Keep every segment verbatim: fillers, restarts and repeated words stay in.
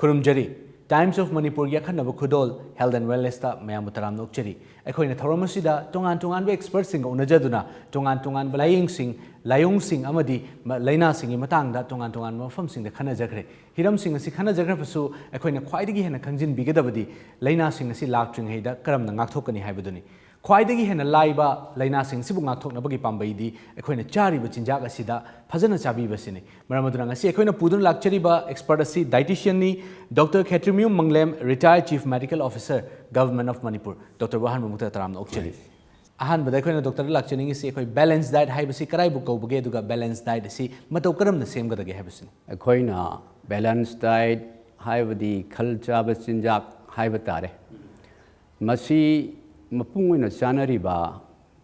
ꯈꯨꯔꯨꯝꯖꯔꯤ꯫ Times of Manipurꯒꯤ ꯑꯈꯟꯅꯕ ꯈꯨꯗꯣꯜ Health and Wellnessꯇ ꯃꯌꯥꯝꯕꯨ ꯇꯔꯥꯝꯅ ꯑꯣꯛꯆꯔꯤ꯫ ꯑꯩꯈꯣꯏꯅ ꯊꯧꯔꯝ ꯑꯁꯤꯗ ꯇꯣꯉꯥꯟ ꯇꯣꯉꯥꯟꯕ expertꯁꯤꯡꯒ ꯎꯅꯖꯗꯨꯅ ꯇꯣꯉꯥꯟ ꯇꯣꯉꯥꯟꯕ ꯂꯥꯏꯌꯦꯡꯁꯤꯡ, ꯂꯥꯏꯑꯣꯡꯁꯤꯡ ꯑꯃꯗꯤ ꯃ-, ꯂꯥꯏꯅꯥꯁꯤꯡꯒꯤ ꯃꯇꯥꯡꯗ ꯇꯣꯉꯥꯟ ꯇꯣꯉꯥꯟꯕ ꯃꯐꯝꯁꯤꯡꯗ ꯈꯟꯅꯖꯈ꯭ꯔꯦ꯫ ꯍꯤꯔꯝꯁꯤꯡ ꯑꯁꯤ ꯈꯟꯅꯖꯈ꯭ꯔꯕꯁꯨ ꯑꯩꯈꯣꯏꯅ ꯈ꯭ꯋꯥꯏꯗꯒꯤ ꯍꯦꯟꯅ ꯈꯪꯖꯤꯟꯕꯤꯒꯗꯕꯗꯤ ꯂꯥꯏꯅꯥꯁꯤꯡ ꯑꯁꯤ ꯂꯥꯛꯇ꯭ꯔꯤꯉꯩꯗ ꯀꯔꯝꯅ ꯉꯥꯛꯊꯣꯛꯀꯅꯤ ꯍꯥꯏꯕꯗꯨꯅꯤ꯫ ꯈ꯭ꯋꯥꯏꯗꯒꯤ ꯍꯦꯟꯅ ꯂꯥꯏꯕ ꯂꯥꯏꯅꯥꯁꯤꯡ ꯑꯁꯤꯕꯨ ꯉꯥꯛꯊꯣꯛꯅꯕꯒꯤ ꯄꯥꯝꯕꯩꯗꯤ ꯑꯩꯈꯣꯏꯅ ꯆꯥꯔꯤꯕ ꯆꯤꯟꯖꯥꯛ ꯑꯁꯤꯗ ꯐꯖꯅ ꯆꯥꯕꯤꯕꯁꯤꯅꯤ꯫ ꯃꯔꯝ ꯑꯗꯨꯅ ꯉꯁꯤ ꯑꯩꯈꯣꯏꯅ ꯄꯨꯗꯨꯅ ꯂꯥꯛꯆꯔꯤꯕ expert ꯑꯁꯤ dietitianꯅꯤ, Doctor Khetrimayum ꯃꯪꯂꯦꯝ, retired Chief Medical Officer, Government of Manipur꯫ Doctorꯕꯨ ꯑꯍꯥꯟꯕ ꯃꯛꯇꯗ ꯇꯔꯥꯝꯅ ꯑꯣꯛꯆꯔꯤ꯫ ꯑꯍꯥꯟꯕꯗ ꯑꯩꯈꯣꯏꯅ doctorꯗ ꯂꯥꯛꯆꯅꯤꯡꯉꯤꯁꯤ ꯑꯩꯈꯣꯏ balance diet ꯍꯥꯏꯕꯁꯤ ꯀꯗꯥꯏꯕꯨ ꯀꯧꯕꯒꯦ, ꯑꯗꯨꯒ balance diet ꯑꯁꯤ ꯃꯇꯧ ꯀꯔꯝꯅ ꯁꯦꯝꯒꯗꯒꯦ ꯍꯥꯏꯕꯁꯤꯅꯤ꯫ ꯑꯩꯈꯣꯏꯅ balance diet ꯍꯥꯏꯕꯗꯤ ꯈꯜ ꯆꯥꯕ ꯆꯤꯟꯖꯥꯛ ꯍꯥꯏꯕ ꯇꯥꯔꯦ꯫ ꯃꯁꯤ ꯃꯄꯨꯡ ꯑꯣꯏꯅ ꯆꯥꯅꯔꯤꯕ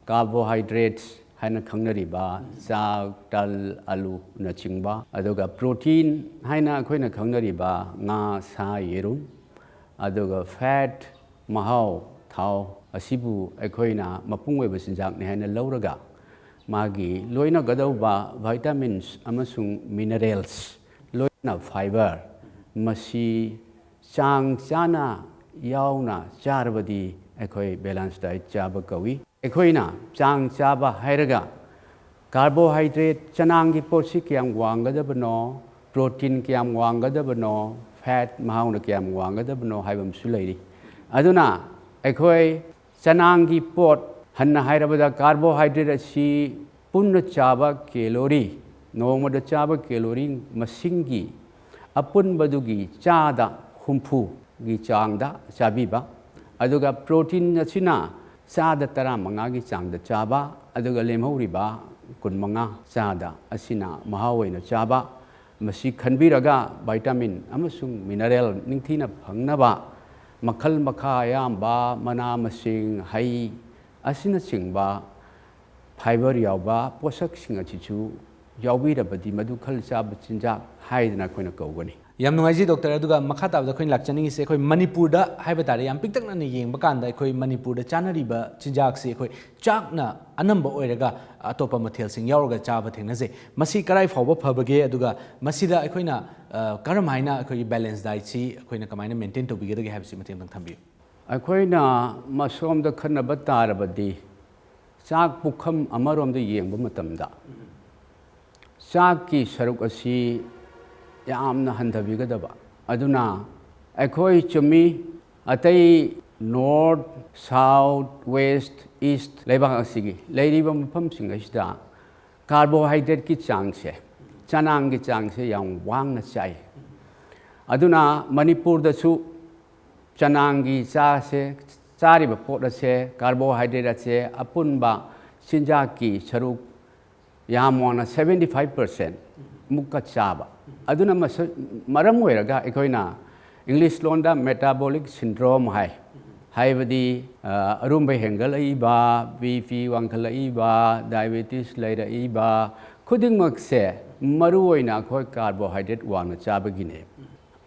carbohydrates ꯍꯥꯏꯅ ꯈꯪꯅꯔꯤꯕ ꯆꯥꯛ, ꯇꯜ, ꯑꯂꯨꯅꯆꯤꯡꯕ, ꯑꯗꯨꯒ protein ꯍꯥꯏꯅ ꯑꯩꯈꯣꯏꯅ ꯈꯪꯅꯔꯤꯕ ꯉꯥ, ꯁꯥ, ꯌꯦꯔꯨꯝ, ꯑꯗꯨꯒ fat, ꯃꯍꯥꯎ, ꯊꯥꯎ ꯑꯁꯤꯕꯨ ꯑꯩꯈꯣꯏꯅ ꯃꯄꯨꯡ ꯑꯣꯏꯕ ꯆꯤꯟꯖꯥꯛꯅꯤ ꯍꯥꯏꯅ ꯂꯧꯔꯒ, ꯃꯥꯒꯤ ꯂꯣꯏꯅꯒꯗꯧꯕ vitamins ꯑꯃꯁꯨꯡ minerals, ꯂꯣꯏꯅ fiber, ꯃꯁꯤ ꯆꯥꯡ ꯆꯥꯅ ꯌꯥꯎꯅ ꯆꯥꯔꯕꯗꯤ ꯑꯩꯈꯣꯏ balance diet ꯆꯥꯕ ꯀꯧꯏ꯫ ꯑꯩꯈꯣꯏꯅ ꯆꯥꯡ ꯆꯥꯕ ꯍꯥꯏꯔꯒ carbohydrate, ꯆꯅꯥꯡꯒꯤ ꯄꯣꯠꯁꯤ ꯀꯌꯥꯝ ꯋꯥꯡꯒꯗꯕꯅꯣ, protein ꯀꯌꯥꯝ ꯋꯥꯡꯒꯗꯕꯅꯣ, fat ꯃꯍꯥꯎꯅ ꯀꯌꯥꯝ ꯋꯥꯡꯒꯗꯕꯅꯣ ꯍꯥꯏꯕ ꯑꯃꯁꯨ ꯂꯩꯔꯤ꯫ ꯑꯗꯨꯅ ꯑꯩꯈꯣꯏ ꯆꯅꯥꯡꯒꯤ ꯄꯣꯠ, ꯍꯟꯅ ꯍꯥꯏꯔꯕꯗ carbohydrate ꯑꯁꯤ ꯄꯨꯟꯅ ꯆꯥꯕ calorie, ꯅꯣꯡꯃꯗ ꯆꯥꯕ calorie ꯃꯁꯤꯡꯒꯤ ꯑꯄꯨꯟꯕꯗꯨꯒꯤ ꯆꯥꯗ ꯍꯨꯝꯐꯨꯒꯤ ꯆꯥꯡꯗ ꯆꯥꯕꯤꯕ, ꯑꯗꯨꯒ protein ꯑꯁꯤꯅ ꯆꯥꯗ ꯇꯔꯥꯃꯉꯥꯒꯤ ꯆꯥꯡꯗ ꯆꯥꯕ, ꯑꯗꯨꯒ ꯂꯦꯝꯍꯧꯔꯤꯕ ꯀꯨꯟꯃꯉꯥ ꯆꯥꯗ ꯑꯁꯤꯅ ꯃꯍꯥꯎ ꯑꯣꯏꯅ ꯆꯥꯕ, ꯃꯁꯤ ꯈꯟꯕꯤꯔꯒ vitamin ꯑꯃꯁꯨꯡ mineral ꯅꯤꯡꯊꯤꯅ ꯐꯪꯅꯕ ꯃꯈꯜ ꯃꯈꯥ ꯑꯌꯥꯝꯕ ꯃꯅꯥ ꯃꯁꯤꯡ, ꯍꯩ ꯑꯁꯤꯅꯆꯤꯡꯕ fiber ꯌꯥꯎꯕ ꯄꯣꯠꯁꯛꯁꯤꯡ ꯑꯁꯤꯁꯨ ꯌꯥꯎꯕꯤꯔꯕꯗꯤ ꯃꯗꯨ ꯈꯜ ꯆꯥꯕ ꯆꯤꯟꯖꯥꯛ ꯍꯥꯏꯗꯅ ꯑꯩꯈꯣꯏꯅ ꯀꯧꯒꯅꯤ꯫ ꯌꯥꯝ ꯅꯨꯡꯉꯥꯏꯖꯩ ꯗꯣꯛꯇꯔ꯫ ꯑꯗꯨꯒ ꯃꯈꯥ ꯇꯥꯕꯗ ꯑꯩꯈꯣꯏꯅ ꯂꯥꯛꯆꯅꯤꯡꯉꯤꯁꯦ, ꯑꯩꯈꯣꯏ ꯃꯅꯤꯄꯨꯔꯗ ꯍꯥꯏꯕ ꯇꯥꯔꯦ, ꯌꯥꯝ ꯄꯤꯛꯇꯛꯅꯅ ꯌꯦꯡꯕ ꯀꯥꯟꯗ ꯑꯩꯈꯣꯏ ꯃꯅꯤꯄꯨꯔꯗ ꯆꯥꯅꯔꯤꯕ ꯆꯤꯟꯖꯥꯛꯁꯤ ꯑꯩꯈꯣꯏ ꯆꯥꯛꯅ ꯑꯅꯝꯕ ꯑꯣꯏꯔꯒ ꯑꯇꯣꯞꯄ ꯃꯊꯦꯜꯁꯤꯡ ꯌꯥꯎꯔꯒ ꯆꯥꯕ ꯊꯦꯡꯅꯖꯩ꯫ ꯃꯁꯤ ꯀꯔꯥꯏ ꯐꯥꯎꯕ ꯐꯕꯒꯦ? ꯑꯗꯨꯒ ꯃꯁꯤꯗ ꯑꯩꯈꯣꯏꯅ, ꯑ, ꯀꯔꯝ ꯍꯥꯏꯅ ꯑꯩꯈꯣꯏꯒꯤ balance dietꯁꯤ ꯑꯩꯈꯣꯏꯅ ꯀꯃꯥꯏꯅ maintain ꯇꯧꯕꯤꯒꯗꯒꯦ ꯍꯥꯏꯕꯁꯤ ꯃꯇꯦꯡ ꯑꯃꯇꯪ ꯊꯝꯕꯤꯌꯨ꯫ ꯑꯩꯈꯣꯏꯅ ꯃꯁꯣꯝꯗ ꯈꯟꯅꯕ ꯇꯥꯔꯕꯗꯤ, ꯆꯥꯛ ꯄꯨꯈꯝ ꯑꯃꯔꯣꯝꯗ ꯌꯦꯡꯕ ꯃꯇꯝꯗ ꯆꯥꯛꯀꯤ ꯁꯔꯨꯛ ꯑꯁꯤ ꯌꯥꯝꯅ ꯍꯟꯊꯕꯤꯒꯗꯕ꯫ ꯑꯗꯨꯅ ꯑꯩꯈꯣꯏ ꯆꯨꯝꯃꯤ, ꯑꯇꯩ north, south, west, east ꯂꯩꯕꯥꯛ ꯑꯁꯤꯒꯤ ꯂꯩꯔꯤꯕ ꯃꯐꯝꯁꯤꯡ ꯑꯁꯤꯗ carbohydrateꯀꯤ ꯆꯥꯡꯁꯦ, ꯆꯅꯥꯡꯒꯤ ꯆꯥꯡꯁꯦ ꯌꯥꯝ ꯋꯥꯡꯅ ꯆꯥꯏ꯫ ꯑꯗꯨꯅ ꯃꯅꯤꯄꯨꯔꯗꯁꯨ ꯆꯅꯥꯡꯒꯤ ꯆꯥꯁꯦ, ꯆꯥꯔꯤꯕ ꯄꯣꯠ ꯑꯁꯦ, carbohydrate ꯑꯁꯦ ꯑꯄꯨꯟꯕ ꯆꯤꯟꯖꯥꯛꯀꯤ ꯁꯔꯨꯛ ꯌꯥꯝ ꯋꯥꯡꯅ seventy five percent ꯃꯨꯛꯀ ꯆꯥꯕ꯫ ꯑꯗꯨꯅ ꯃꯁ-, ꯃꯔꯝ ꯑꯣꯏꯔꯒ ꯑꯩꯈꯣꯏꯅ English ꯂꯣꯟꯗ metabolic syndrome ꯍꯥꯏ꯫ ꯍꯥꯏꯕꯗꯤ, ꯑ, ꯑꯔꯨꯝꯕ ꯍꯦꯟꯒꯠꯂꯛꯏꯕ, BP ꯋꯥꯡꯈꯠꯂꯛꯏꯕ, diabetes ꯂꯩꯔꯛꯏꯕ ꯈꯨꯗꯤꯡꯃꯛꯁꯦ ꯃꯔꯨꯑꯣꯏꯅ ꯑꯩꯈꯣꯏ carbohydrate ꯋꯥꯡꯅ ꯆꯥꯕꯒꯤꯅꯦ꯫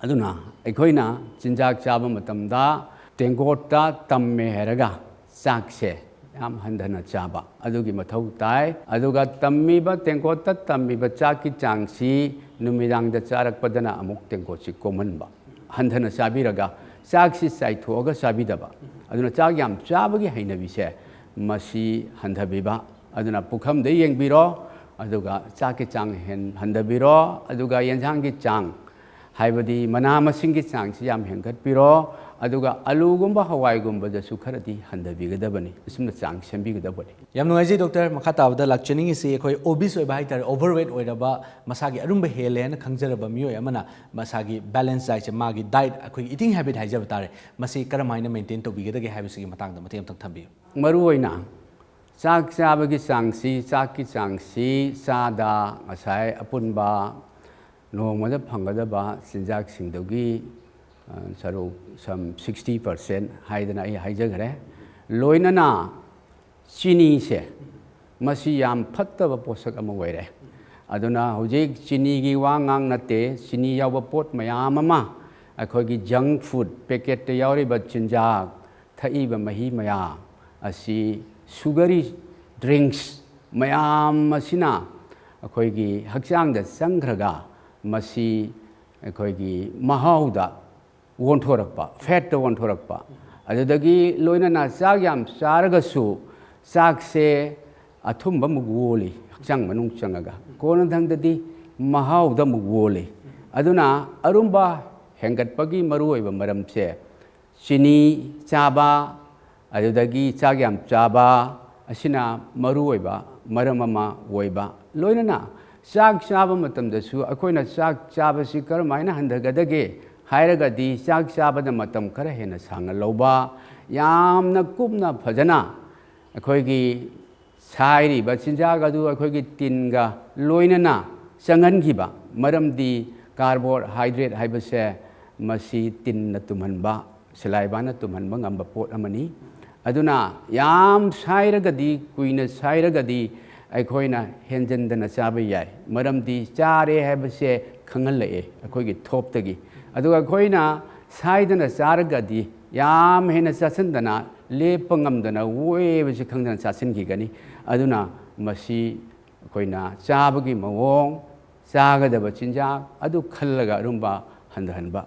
ꯑꯗꯨꯅ ꯑꯩꯈꯣꯏꯅ ꯆꯤꯟꯖꯥꯛ ꯆꯥꯕ ꯃꯇꯝꯗ ꯇꯦꯡꯀꯣꯠꯇ ꯇꯝꯃꯦ ꯍꯥꯏꯔꯒ ꯆꯥꯛꯁꯦ ꯌꯥꯝ ꯍꯟꯊꯅ ꯆꯥꯕ ꯑꯗꯨꯒꯤ ꯃꯊꯧ ꯇꯥꯏ꯫ ꯑꯗꯨꯒ ꯇꯝꯃꯤꯕ, ꯇꯦꯡꯀꯣꯠꯇ ꯇꯝꯃꯤꯕ ꯆꯥꯛꯀꯤ ꯆꯥꯡꯁꯤ ꯅꯨꯃꯤꯗꯥꯡꯗ ꯆꯥꯔꯛꯄꯗꯅ ꯑꯃꯨꯛ ꯇꯦꯡꯀꯣꯠꯁꯤ ꯀꯣꯝꯍꯟꯕ, ꯍꯟꯊꯅ ꯆꯥꯕꯤꯔꯒ ꯆꯥꯛꯁꯤ ꯆꯥꯏꯊꯣꯛꯑꯒ ꯆꯥꯕꯤꯗꯕ꯫ ꯑꯗꯨꯅ ꯆꯥꯛ ꯌꯥꯝ ꯆꯥꯕꯒꯤ ꯍꯩꯅꯕꯤꯁꯦ ꯃꯁꯤ ꯍꯟꯊꯕꯤꯕ꯫ ꯑꯗꯨꯅ ꯄꯨꯈꯝꯗ ꯌꯦꯡꯕꯤꯔꯣ, ꯑꯗꯨꯒ ꯆꯥꯛꯀꯤ ꯆꯥꯡ ꯍꯦꯟ-, ꯍꯟꯊꯕꯤꯔꯣ, ꯑꯗꯨꯒ ꯌꯦꯟꯁꯥꯡꯒꯤ ꯆꯥꯡ, ꯍꯥꯏꯕꯗꯤ ꯃꯅꯥ ꯃꯁꯤꯡꯒꯤ ꯆꯥꯡꯁꯤ ꯌꯥꯝ ꯍꯦꯟꯒꯠꯄꯤꯔꯣ, ꯑꯗꯨꯒ ꯑꯂꯨꯒꯨꯝꯕ ꯍꯋꯥꯏꯒꯨꯝꯕꯗꯁꯨ ꯈꯔꯗꯤ ꯍꯟꯊꯕꯤꯒꯗꯕꯅꯤ꯫ ꯑꯁꯨꯝꯅ ꯆꯥꯡ ꯁꯦꯝꯕꯤꯒꯗꯕꯅꯤ꯫ ꯌꯥꯝ ꯅꯨꯡꯉꯥꯏꯖꯩ ꯗꯣꯛꯇꯔ꯫ ꯃꯈꯥ ꯇꯥꯕꯗ ꯂꯥꯛꯆꯅꯤꯡꯉꯤꯁꯤ, ꯑꯩꯈꯣꯏ obese ꯑꯣꯏꯕ ꯍꯥꯏꯇꯥꯔꯦ, overweight ꯑꯣꯏꯔꯕ, ꯃꯁꯥꯒꯤ ꯑꯔꯨꯝꯕ ꯍꯦꯜꯂꯦ ꯍꯥꯏꯅ ꯈꯪꯖꯔꯕ ꯃꯤꯑꯣꯏ ꯑꯃꯅ ꯃꯁꯥꯒꯤ balance dietꯁꯦ, ꯃꯥꯒꯤ diet, ꯑꯩꯈꯣꯏꯒꯤ eating habit ꯍꯥꯏꯖꯕ ꯇꯥꯔꯦ, ꯃꯁꯤ ꯀꯔꯝ ꯍꯥꯏꯅ maintain ꯇꯧꯕꯤꯒꯗꯒꯦ ꯍꯥꯏꯕꯁꯤꯒꯤ ꯃꯇꯥꯡꯗ ꯃꯇꯦꯡ ꯑꯃꯇꯪ ꯊꯝꯕꯤꯌꯨ꯫ ꯃꯔꯨꯑꯣꯏꯅ ꯆꯥꯛ ꯆꯥꯕꯒꯤ ꯆꯥꯡꯁꯤ, ꯆꯥꯛꯀꯤ ꯆꯥꯡꯁꯤ ꯆꯥꯗ ꯉꯁꯥꯏ ꯑꯄꯨꯟꯕ ꯅꯣꯡꯃꯗ ꯐꯪꯒꯗꯕ ꯆꯤꯟꯖꯥꯛꯁꯤꯡꯗꯨꯒꯤ, ꯑ, ꯁꯔꯨꯛ some sixty percent ꯍꯥꯏꯗꯅ ꯑꯩ ꯍꯥꯏꯖꯈ꯭ꯔꯦ꯫ ꯂꯣꯏꯅꯅ ꯆꯤꯅꯤꯁꯦ, ꯃꯁꯤ ꯌꯥꯝ ꯐꯠꯇꯕ ꯄꯣꯠꯁꯛ ꯑꯃ ꯑꯣꯏꯔꯦ꯫ ꯑꯗꯨꯅ ꯍꯧꯖꯤꯛ ꯆꯤꯅꯤꯒꯤ ꯋꯥ ꯉꯥꯡ ꯅꯠꯇꯦ, ꯆꯤꯅꯤ ꯌꯥꯎꯕ ꯄꯣꯠ ꯃꯌꯥꯝ ꯑꯃ, ꯑꯩꯈꯣꯏꯒꯤ junk food, packet ꯇ ꯌꯥꯎꯔꯤꯕ ꯆꯤꯟꯖꯥꯛ, ꯊꯛꯏꯕ ꯃꯍꯤ ꯃꯌꯥꯝ ꯑꯁꯤ, sugary drinks ꯃꯌꯥꯝ ꯑꯁꯤꯅ ꯑꯩꯈꯣꯏꯒꯤ ꯍꯛꯆꯥꯡꯗ ꯆꯪꯈ꯭ꯔꯒ ꯃꯁꯤ ꯑꯩꯈꯣꯏꯒꯤ ꯃꯍꯥꯎꯗ ꯑꯣꯟꯊꯣꯔꯛꯄ, fat ꯇ ꯑꯣꯟꯊꯣꯔꯛꯄ꯫ ꯑꯗꯨꯗꯒꯤ ꯂꯣꯏꯅꯅ ꯆꯥꯛ ꯌꯥꯝ ꯆꯥꯔꯒꯁꯨ ꯆꯥꯛꯁꯦ ꯑꯊꯨꯝꯕ ꯑꯃꯨꯛ ꯑꯣꯜꯂꯤ ꯍꯛꯆꯥꯡ ꯃꯅꯨꯡ ꯆꯪꯉꯒ, ꯀꯣꯟꯅꯊꯪꯗꯗꯤ ꯃꯍꯥꯎꯗ ꯑꯃꯨꯛ ꯑꯣꯜꯂꯤ꯫ ꯑꯗꯨꯅ ꯑꯔꯨꯝꯕ ꯍꯦꯟꯒꯠꯄꯒꯤ ꯃꯔꯨꯑꯣꯏꯕ ꯃꯔꯝꯁꯦ ꯆꯤꯅꯤ ꯆꯥꯕ, ꯑꯗꯨꯗꯒꯤ ꯆꯥꯛ ꯌꯥꯝ ꯆꯥꯕ ꯑꯁꯤꯅ ꯃꯔꯨꯑꯣꯏꯕ ꯃꯔꯝ ꯑꯃ ꯑꯣꯏꯕ꯫ ꯂꯣꯏꯅꯅ ꯆꯥꯛ ꯆꯥꯕ ꯃꯇꯝꯗꯁꯨ ꯑꯩꯈꯣꯏꯅ ꯆꯥꯛ ꯆꯥꯕꯁꯤ ꯀꯔꯝꯍꯥꯏꯅ ꯍꯟꯊꯒꯗꯒꯦ ꯍꯥꯏꯔꯒꯗꯤ, ꯆꯥꯛ ꯆꯥꯕꯗ ꯃꯇꯝ ꯈꯔ ꯍꯦꯟꯅ ꯁꯥꯡꯅ ꯂꯧꯕ, ꯌꯥꯝꯅ ꯀꯨꯞꯅ ꯐꯖꯅ ꯑꯩꯈꯣꯏꯒꯤ ꯁꯥꯏꯔꯤꯕ ꯆꯤꯟꯖꯥꯛ ꯑꯗꯨ ꯑꯩꯈꯣꯏꯒꯤ ꯇꯤꯟꯒ ꯂꯣꯏꯅꯅ ꯆꯪꯍꯟꯈꯤꯕ꯫ ꯃꯔꯝꯗꯤ carbohydrate ꯍꯥꯏꯕꯁꯦ ꯃꯁꯤ ꯇꯤꯟꯅ ꯇꯨꯝꯍꯟꯕ, saliva ꯅ ꯇꯨꯝꯍꯟꯕ ꯉꯝꯕ ꯄꯣꯠ ꯑꯃꯅꯤ꯫ ꯑꯗꯨꯅ ꯌꯥꯝ ꯁꯥꯏꯔꯒꯗꯤ, ꯀꯨꯏꯅ ꯁꯥꯏꯔꯒꯗꯤ ꯑꯩꯈꯣꯏꯅ ꯍꯦꯟꯖꯟꯗꯅ ꯆꯥꯕ ꯌꯥꯏ, ꯃꯔꯝꯗꯤ ꯆꯥꯔꯦ ꯍꯥꯏꯕꯁꯦ ꯈꯪꯍꯜꯂꯛꯑꯦ ꯑꯩꯈꯣꯏꯒꯤ ꯊꯣꯞꯇꯒꯤ꯫ ꯑꯗꯨꯒ ꯑꯩꯈꯣꯏꯅ ꯁꯥꯏꯗꯅ ꯆꯥꯔꯒꯗꯤ ꯌꯥꯝ ꯍꯦꯟꯅ ꯆꯥꯁꯤꯟꯗꯅ ꯂꯦꯞꯄ ꯉꯝꯗꯅ ꯑꯣꯏꯕꯁꯤ ꯈꯪꯗꯅ ꯆꯥꯁꯤꯟꯈꯤꯒꯅꯤ꯫ ꯑꯗꯨꯅ ꯃꯁꯤ ꯑꯩꯈꯣꯏꯅ ꯆꯥꯕꯒꯤ ꯃꯑꯣꯡ, ꯆꯥꯒꯗꯕ ꯆꯤꯟꯖꯥꯛ ꯑꯗꯨ ꯈꯜꯂꯒ ꯑꯔꯨꯝꯕ ꯍꯟꯊꯍꯟꯕ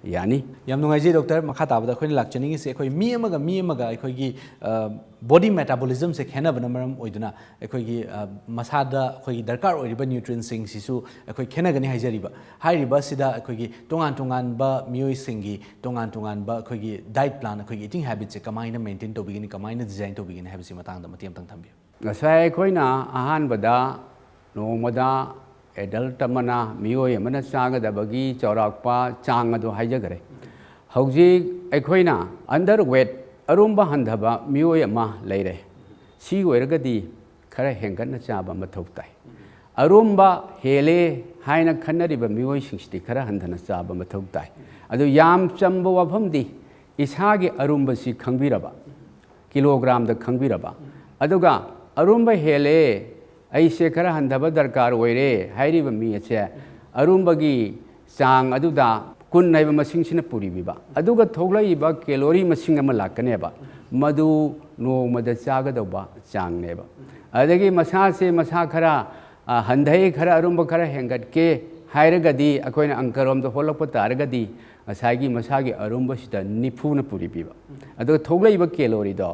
ꯌꯥꯅꯤ꯫ ꯌꯥꯝ ꯅꯨꯡꯉꯥꯏꯖꯩ ꯗꯣꯛꯇꯔ꯫ ꯃꯈꯥ ꯇꯥꯕꯗ ꯑꯩꯈꯣꯏꯅ ꯂꯥꯛꯆꯅꯤꯡꯉꯤꯁꯦ, ꯑꯩꯈꯣꯏ ꯃꯤ ꯑꯃꯒ ꯃꯤ ꯑꯃꯒ ꯑꯩꯈꯣꯏꯒꯤ, ꯑ, body metabolism ꯁꯦ ꯈꯦꯠꯅꯕꯅ ꯃꯔꯝ ꯑꯣꯏꯗꯨꯅ ꯑꯩꯈꯣꯏꯒꯤ, ꯑ, ꯃꯁꯥꯗ ꯑꯩꯈꯣꯏꯒꯤ ꯗꯔꯀꯥꯔ ꯑꯣꯏꯔꯤꯕ nutrient ꯁꯤꯡꯁꯤꯁꯨ ꯑꯩꯈꯣꯏ ꯈꯦꯠꯅꯒꯅꯤ ꯍꯥꯏꯖꯔꯤꯕ꯫ ꯍꯥꯏꯔꯤꯕ ꯑꯁꯤꯗ ꯑꯩꯈꯣꯏꯒꯤ ꯇꯣꯉꯥꯟ ꯇꯣꯉꯥꯟꯕ ꯃꯤꯑꯣꯏꯁꯤꯡꯒꯤ ꯇꯣꯉꯥꯟ ꯇꯣꯉꯥꯟꯕ ꯑꯩꯈꯣꯏꯒꯤ diet plan, ꯑꯩꯈꯣꯏꯒꯤ eating habit ꯁꯦ ꯀꯃꯥꯏꯅ maintain ꯇꯧꯕꯤꯒꯅꯤ, ꯀꯃꯥꯏꯅ design ꯇꯧꯕꯤꯒꯅꯤ ꯍꯥꯏꯕꯁꯤ ꯃꯇꯥꯡꯗ ꯃꯇꯦꯛ ꯑꯃꯇꯪ ꯊꯝꯕꯤꯌꯨ꯫ ꯉꯁꯥꯏ ꯑꯩꯈꯣꯏꯅ ꯑꯍꯥꯟꯕꯗ ꯅꯣꯡꯃꯗ adult ꯑꯃꯅ, ꯃꯤꯑꯣꯏ ꯑꯃꯅ ꯆꯥꯒꯗꯕꯒꯤ ꯆꯥꯎꯔꯥꯛꯄ ꯆꯥꯡ ꯑꯗꯨ ꯍꯥꯏꯖꯈ꯭ꯔꯦ꯫ ꯍꯧꯖꯤꯛ ꯑꯩꯈꯣꯏꯅ underweight, ꯑꯔꯨꯝꯕ ꯍꯟꯊꯕ ꯃꯤꯑꯣꯏ ꯑꯃ ꯂꯩꯔꯦ꯫ ꯁꯤ ꯑꯣꯏꯔꯒꯗꯤ ꯈꯔ ꯍꯦꯟꯒꯠꯅ ꯆꯥꯕ ꯃꯊꯧ ꯇꯥꯏ꯫ ꯑꯔꯨꯝꯕ ꯍꯦꯜꯂꯦ ꯍꯥꯏꯅ ꯈꯟꯅꯔꯤꯕ ꯃꯤꯑꯣꯏꯁꯤꯡꯁꯤꯗꯤ ꯈꯔ ꯍꯟꯊꯅ ꯆꯥꯕ ꯃꯊꯧ ꯇꯥꯏ꯫ ꯑꯗꯨ ꯌꯥꯝ ꯆꯝꯕ ꯋꯥꯐꯝꯗꯤ, ꯏꯁꯥꯒꯤ ꯑꯔꯨꯝꯕꯁꯤ ꯈꯪꯕꯤꯔꯕ, ꯀꯤꯂꯣꯒ꯭ꯔꯥꯝꯗ ꯈꯪꯕꯤꯔꯕ, ꯑꯗꯨꯒ ꯑꯔꯨꯝꯕ ꯍꯦꯜꯂꯦ, ꯑꯩꯁꯦ ꯈꯔ ꯍꯟꯊꯕ ꯗꯔꯀꯥꯔ ꯑꯣꯏꯔꯦ ꯍꯥꯏꯔꯤꯕ ꯃꯤ ꯑꯁꯦ ꯑꯔꯨꯝꯕꯒꯤ ꯆꯥꯡ ꯑꯗꯨꯗ ꯀꯨꯟ ꯍꯥꯏꯕ ꯃꯁꯤꯡꯁꯤꯅ ꯄꯨꯔꯤꯕꯤꯕ, ꯑꯗꯨꯒ ꯊꯣꯛꯂꯛꯏꯕ ꯀꯦꯂꯣꯔꯤ ꯃꯁꯤꯡ ꯑꯃ ꯂꯥꯛꯀꯅꯦꯕ, ꯃꯗꯨ ꯅꯣꯡꯃꯗ ꯆꯥꯒꯗꯧꯕ ꯆꯥꯡꯅꯦꯕ꯫ ꯑꯗꯒꯤ ꯃꯁꯥꯁꯦ ꯃꯁꯥ ꯈꯔ, ꯑ, ꯍꯟꯊꯩ, ꯈꯔ ꯑꯔꯨꯝꯕ ꯈꯔ ꯍꯦꯟꯒꯠꯀꯦ ꯍꯥꯏꯔꯒꯗꯤ ꯑꯩꯈꯣꯏꯅ ꯑꯪꯀꯔꯣꯝꯗ ꯍꯣꯜꯂꯛꯄ ꯇꯥꯔꯒꯗꯤ ꯉꯁꯥꯏꯒꯤ ꯃꯁꯥꯒꯤ ꯑꯔꯨꯝꯕꯁꯤꯗ ꯅꯤꯐꯨꯅ ꯄꯨꯔꯤꯕꯤꯕ, ꯑꯗꯨꯒ ꯊꯣꯛꯂꯛꯏꯕ ꯀꯦꯂꯣꯔꯤꯗꯣ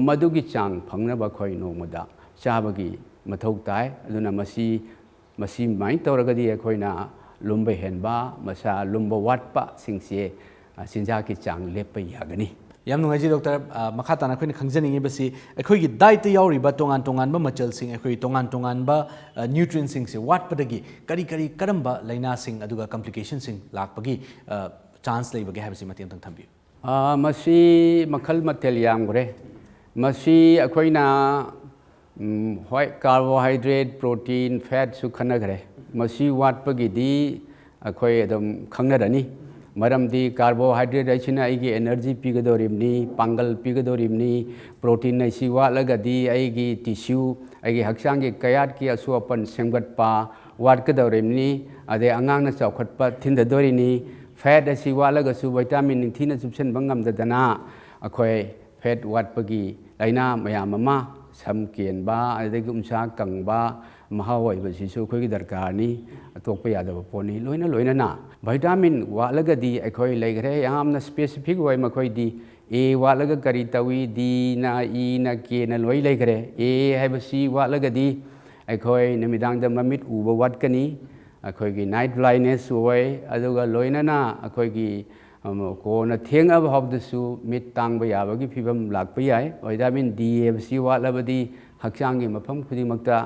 ꯃꯗꯨꯒꯤ ꯆꯥꯡ ꯐꯪꯅꯕ ꯑꯩꯈꯣꯏ ꯅꯣꯡꯃꯗ ꯆꯥꯕꯒꯤ ꯃꯊꯧ ꯇꯥꯏ꯫ ꯑꯗꯨꯅ ꯃꯁꯤ, ꯃꯁꯤꯃꯥꯏꯅ ꯇꯧꯔꯒꯗꯤ ꯑꯩꯈꯣꯏꯅ ꯂꯨꯝꯕ ꯍꯦꯟꯕ, ꯃꯁꯥ ꯂꯨꯝꯕ ꯋꯥꯠꯄꯁꯤꯡꯁꯦ, ꯑ, ꯆꯤꯟꯖꯥꯛꯀꯤ ꯆꯥꯡ ꯂꯦꯞꯄ ꯌꯥꯒꯅꯤ꯫ ꯌꯥꯝ ꯅꯨꯡꯉꯥꯏꯖꯩ, ꯗꯣꯛꯇꯔ꯫ ꯑ, ꯃꯈꯥ ꯇꯥꯅ ꯑꯩꯈꯣꯏꯅ ꯈꯪꯖꯅꯤꯡꯉꯤꯕꯁꯤ, ꯑꯩꯈꯣꯏꯒꯤ ꯗꯥꯏꯠꯇ ꯌꯥꯎꯔꯤꯕ ꯇꯣꯉꯥꯟ ꯇꯣꯉꯥꯟꯕ ꯃꯆꯜꯁꯤꯡ, ꯑꯩꯈꯣꯏ ꯇꯣꯉꯥꯟ ꯇꯣꯉꯥꯟꯕ, ꯑ, ꯅ꯭ꯌꯨꯇ꯭ꯔꯤꯌꯦꯟꯁꯤꯡꯁꯦ ꯋꯥꯠꯄꯗꯒꯤ ꯀꯔꯤ ꯀꯔꯤ, ꯀꯔꯝꯕ ꯂꯥꯏꯅꯥꯁꯤꯡ ꯑꯗꯨꯒ ꯀꯝꯄ꯭ꯂꯤꯀꯦꯁꯟꯁꯤꯡ ꯂꯥꯛꯄꯒꯤ, ꯑ, ꯆꯥꯟꯁ ꯂꯩꯕꯒꯦ ꯍꯥꯏꯕꯁꯤ ꯃꯇꯦꯛ ꯑꯃꯇꯪ ꯊꯝꯕꯤꯌꯨ꯫ ꯑ, ꯃꯁꯤ ꯃꯈꯜ ꯃꯊꯦꯜ ꯌꯥꯝꯈ꯭ꯔꯦ꯫ ꯃꯁꯤ ꯑꯩꯈꯣꯏꯅ, ꯎꯝ, ꯍꯣꯏ, ꯀꯥꯔꯕꯣꯍꯥꯏꯗ꯭ꯔꯦꯠ, ꯄ꯭ꯔꯣꯇꯤꯟ, ꯐꯦꯠꯁꯨ ꯈꯟꯅꯈ꯭ꯔꯦ꯫ ꯃꯁꯤ ꯋꯥꯠꯄꯒꯤꯗꯤ ꯑꯩꯈꯣꯏ ꯑꯗꯨꯝ ꯈꯪꯅꯔꯅꯤ꯫ ꯃꯔꯝꯗꯤ ꯀꯥꯔꯕꯣꯍꯥꯏꯗ꯭ꯔꯦꯠ ꯍꯥꯏꯁꯤꯅ ꯑꯩꯒꯤ ꯑꯦꯅꯔꯖꯤ ꯄꯤꯒꯗꯧꯔꯤꯕꯅꯤ, ꯄꯥꯡꯒꯜ ꯄꯤꯒꯗꯧꯔꯤꯕꯅꯤ꯫ ꯄ꯭ꯔꯣꯇꯤꯟ ꯍꯥꯏꯁꯤ ꯋꯥꯠꯂꯒꯗꯤ ꯑꯩꯒꯤ ꯇꯤꯁꯨ, ꯑꯩꯒꯤ ꯍꯛꯆꯥꯡꯒꯤ ꯀꯌꯥꯠꯀꯤ ꯑꯁꯣꯛ ꯑꯄꯟ ꯁꯦꯝꯒꯠꯄ ꯋꯥꯠꯀꯗꯧꯔꯤꯕꯅꯤ꯫ ꯑꯗꯩ ꯑꯉꯥꯡꯅ ꯆꯥꯎꯈꯠꯄ ꯊꯤꯟꯊꯗꯣꯔꯤꯅꯤ꯫ ꯐꯦꯠ ꯑꯁꯤ ꯋꯥꯠꯂꯒꯁꯨ ꯚꯤꯇꯥꯃꯤꯟ ꯅꯤꯡꯊꯤꯅ ꯆꯨꯞꯁꯤꯟꯕ ꯉꯝꯗꯗꯅ ꯑꯩꯈꯣꯏ ꯐꯦꯠ ꯋꯥꯠꯄꯒꯤ ꯂꯥꯏꯅꯥ ꯃꯌꯥꯝ ꯑꯃ, ꯁꯝ ꯀꯦꯟꯕ, ꯑꯗꯒꯤ ꯎꯟꯁꯥ ꯀꯪꯕ, ꯃꯍꯥꯎ ꯑꯣꯏꯕꯁꯤꯁꯨ ꯑꯩꯈꯣꯏꯒꯤ ꯗꯔꯀꯥꯔꯅꯤ, ꯑꯇꯣꯞꯄ ꯌꯥꯗꯕ ꯄꯣꯠꯅꯤ꯫ ꯂꯣꯏꯅ ꯂꯣꯏꯅꯅ ꯚꯤꯇꯥꯃꯤꯟ ꯋꯥꯠꯂꯒꯗꯤ ꯑꯩꯈꯣꯏ ꯂꯩꯈ꯭ꯔꯦ, ꯌꯥꯝꯅ ꯁ꯭ꯄꯦꯁꯤꯐꯤꯛ ꯑꯣꯏ ꯃꯈꯣꯏꯗꯤ꯫ ꯑꯦ ꯋꯥꯠꯂꯒ ꯀꯔꯤ ꯇꯧꯏ? ꯗꯤꯅ, ꯏꯅ, ꯀꯦꯅ ꯂꯣꯏ ꯂꯩꯈ꯭ꯔꯦ꯫ ꯑꯦ ꯍꯥꯏꯕꯁꯤ ꯋꯥꯠꯂꯒꯗꯤ ꯑꯩꯈꯣꯏ ꯅꯨꯃꯤꯗꯥꯡꯗ ꯃꯃꯤꯠ ꯎꯕ ꯋꯥꯠꯀꯅꯤ, ꯑꯩꯈꯣꯏꯒꯤ ꯅꯥꯏꯠ ꯕ꯭ꯂꯥꯏꯟꯅꯦꯁ ꯑꯣꯏ, ꯑꯗꯨꯒ ꯂꯣꯏꯅꯅ ꯑꯩꯈꯣꯏꯒꯤ, ꯑꯝ, ꯀꯣꯟꯅ ꯊꯦꯡꯉꯕ ꯐꯥꯎꯕꯗꯁꯨ ꯃꯤꯠ ꯇꯥꯡꯕ ꯌꯥꯕꯒꯤ ꯐꯤꯕꯝ ꯂꯥꯛꯄ ꯌꯥꯏ꯫ ꯚꯤꯇꯥꯃꯤꯟ ꯗꯤ ꯍꯥꯏꯕꯁꯤ ꯋꯥꯠꯂꯕꯗꯤ ꯍꯛꯆꯥꯡꯒꯤ ꯃꯐꯝ ꯈꯨꯗꯤꯡꯃꯛꯇ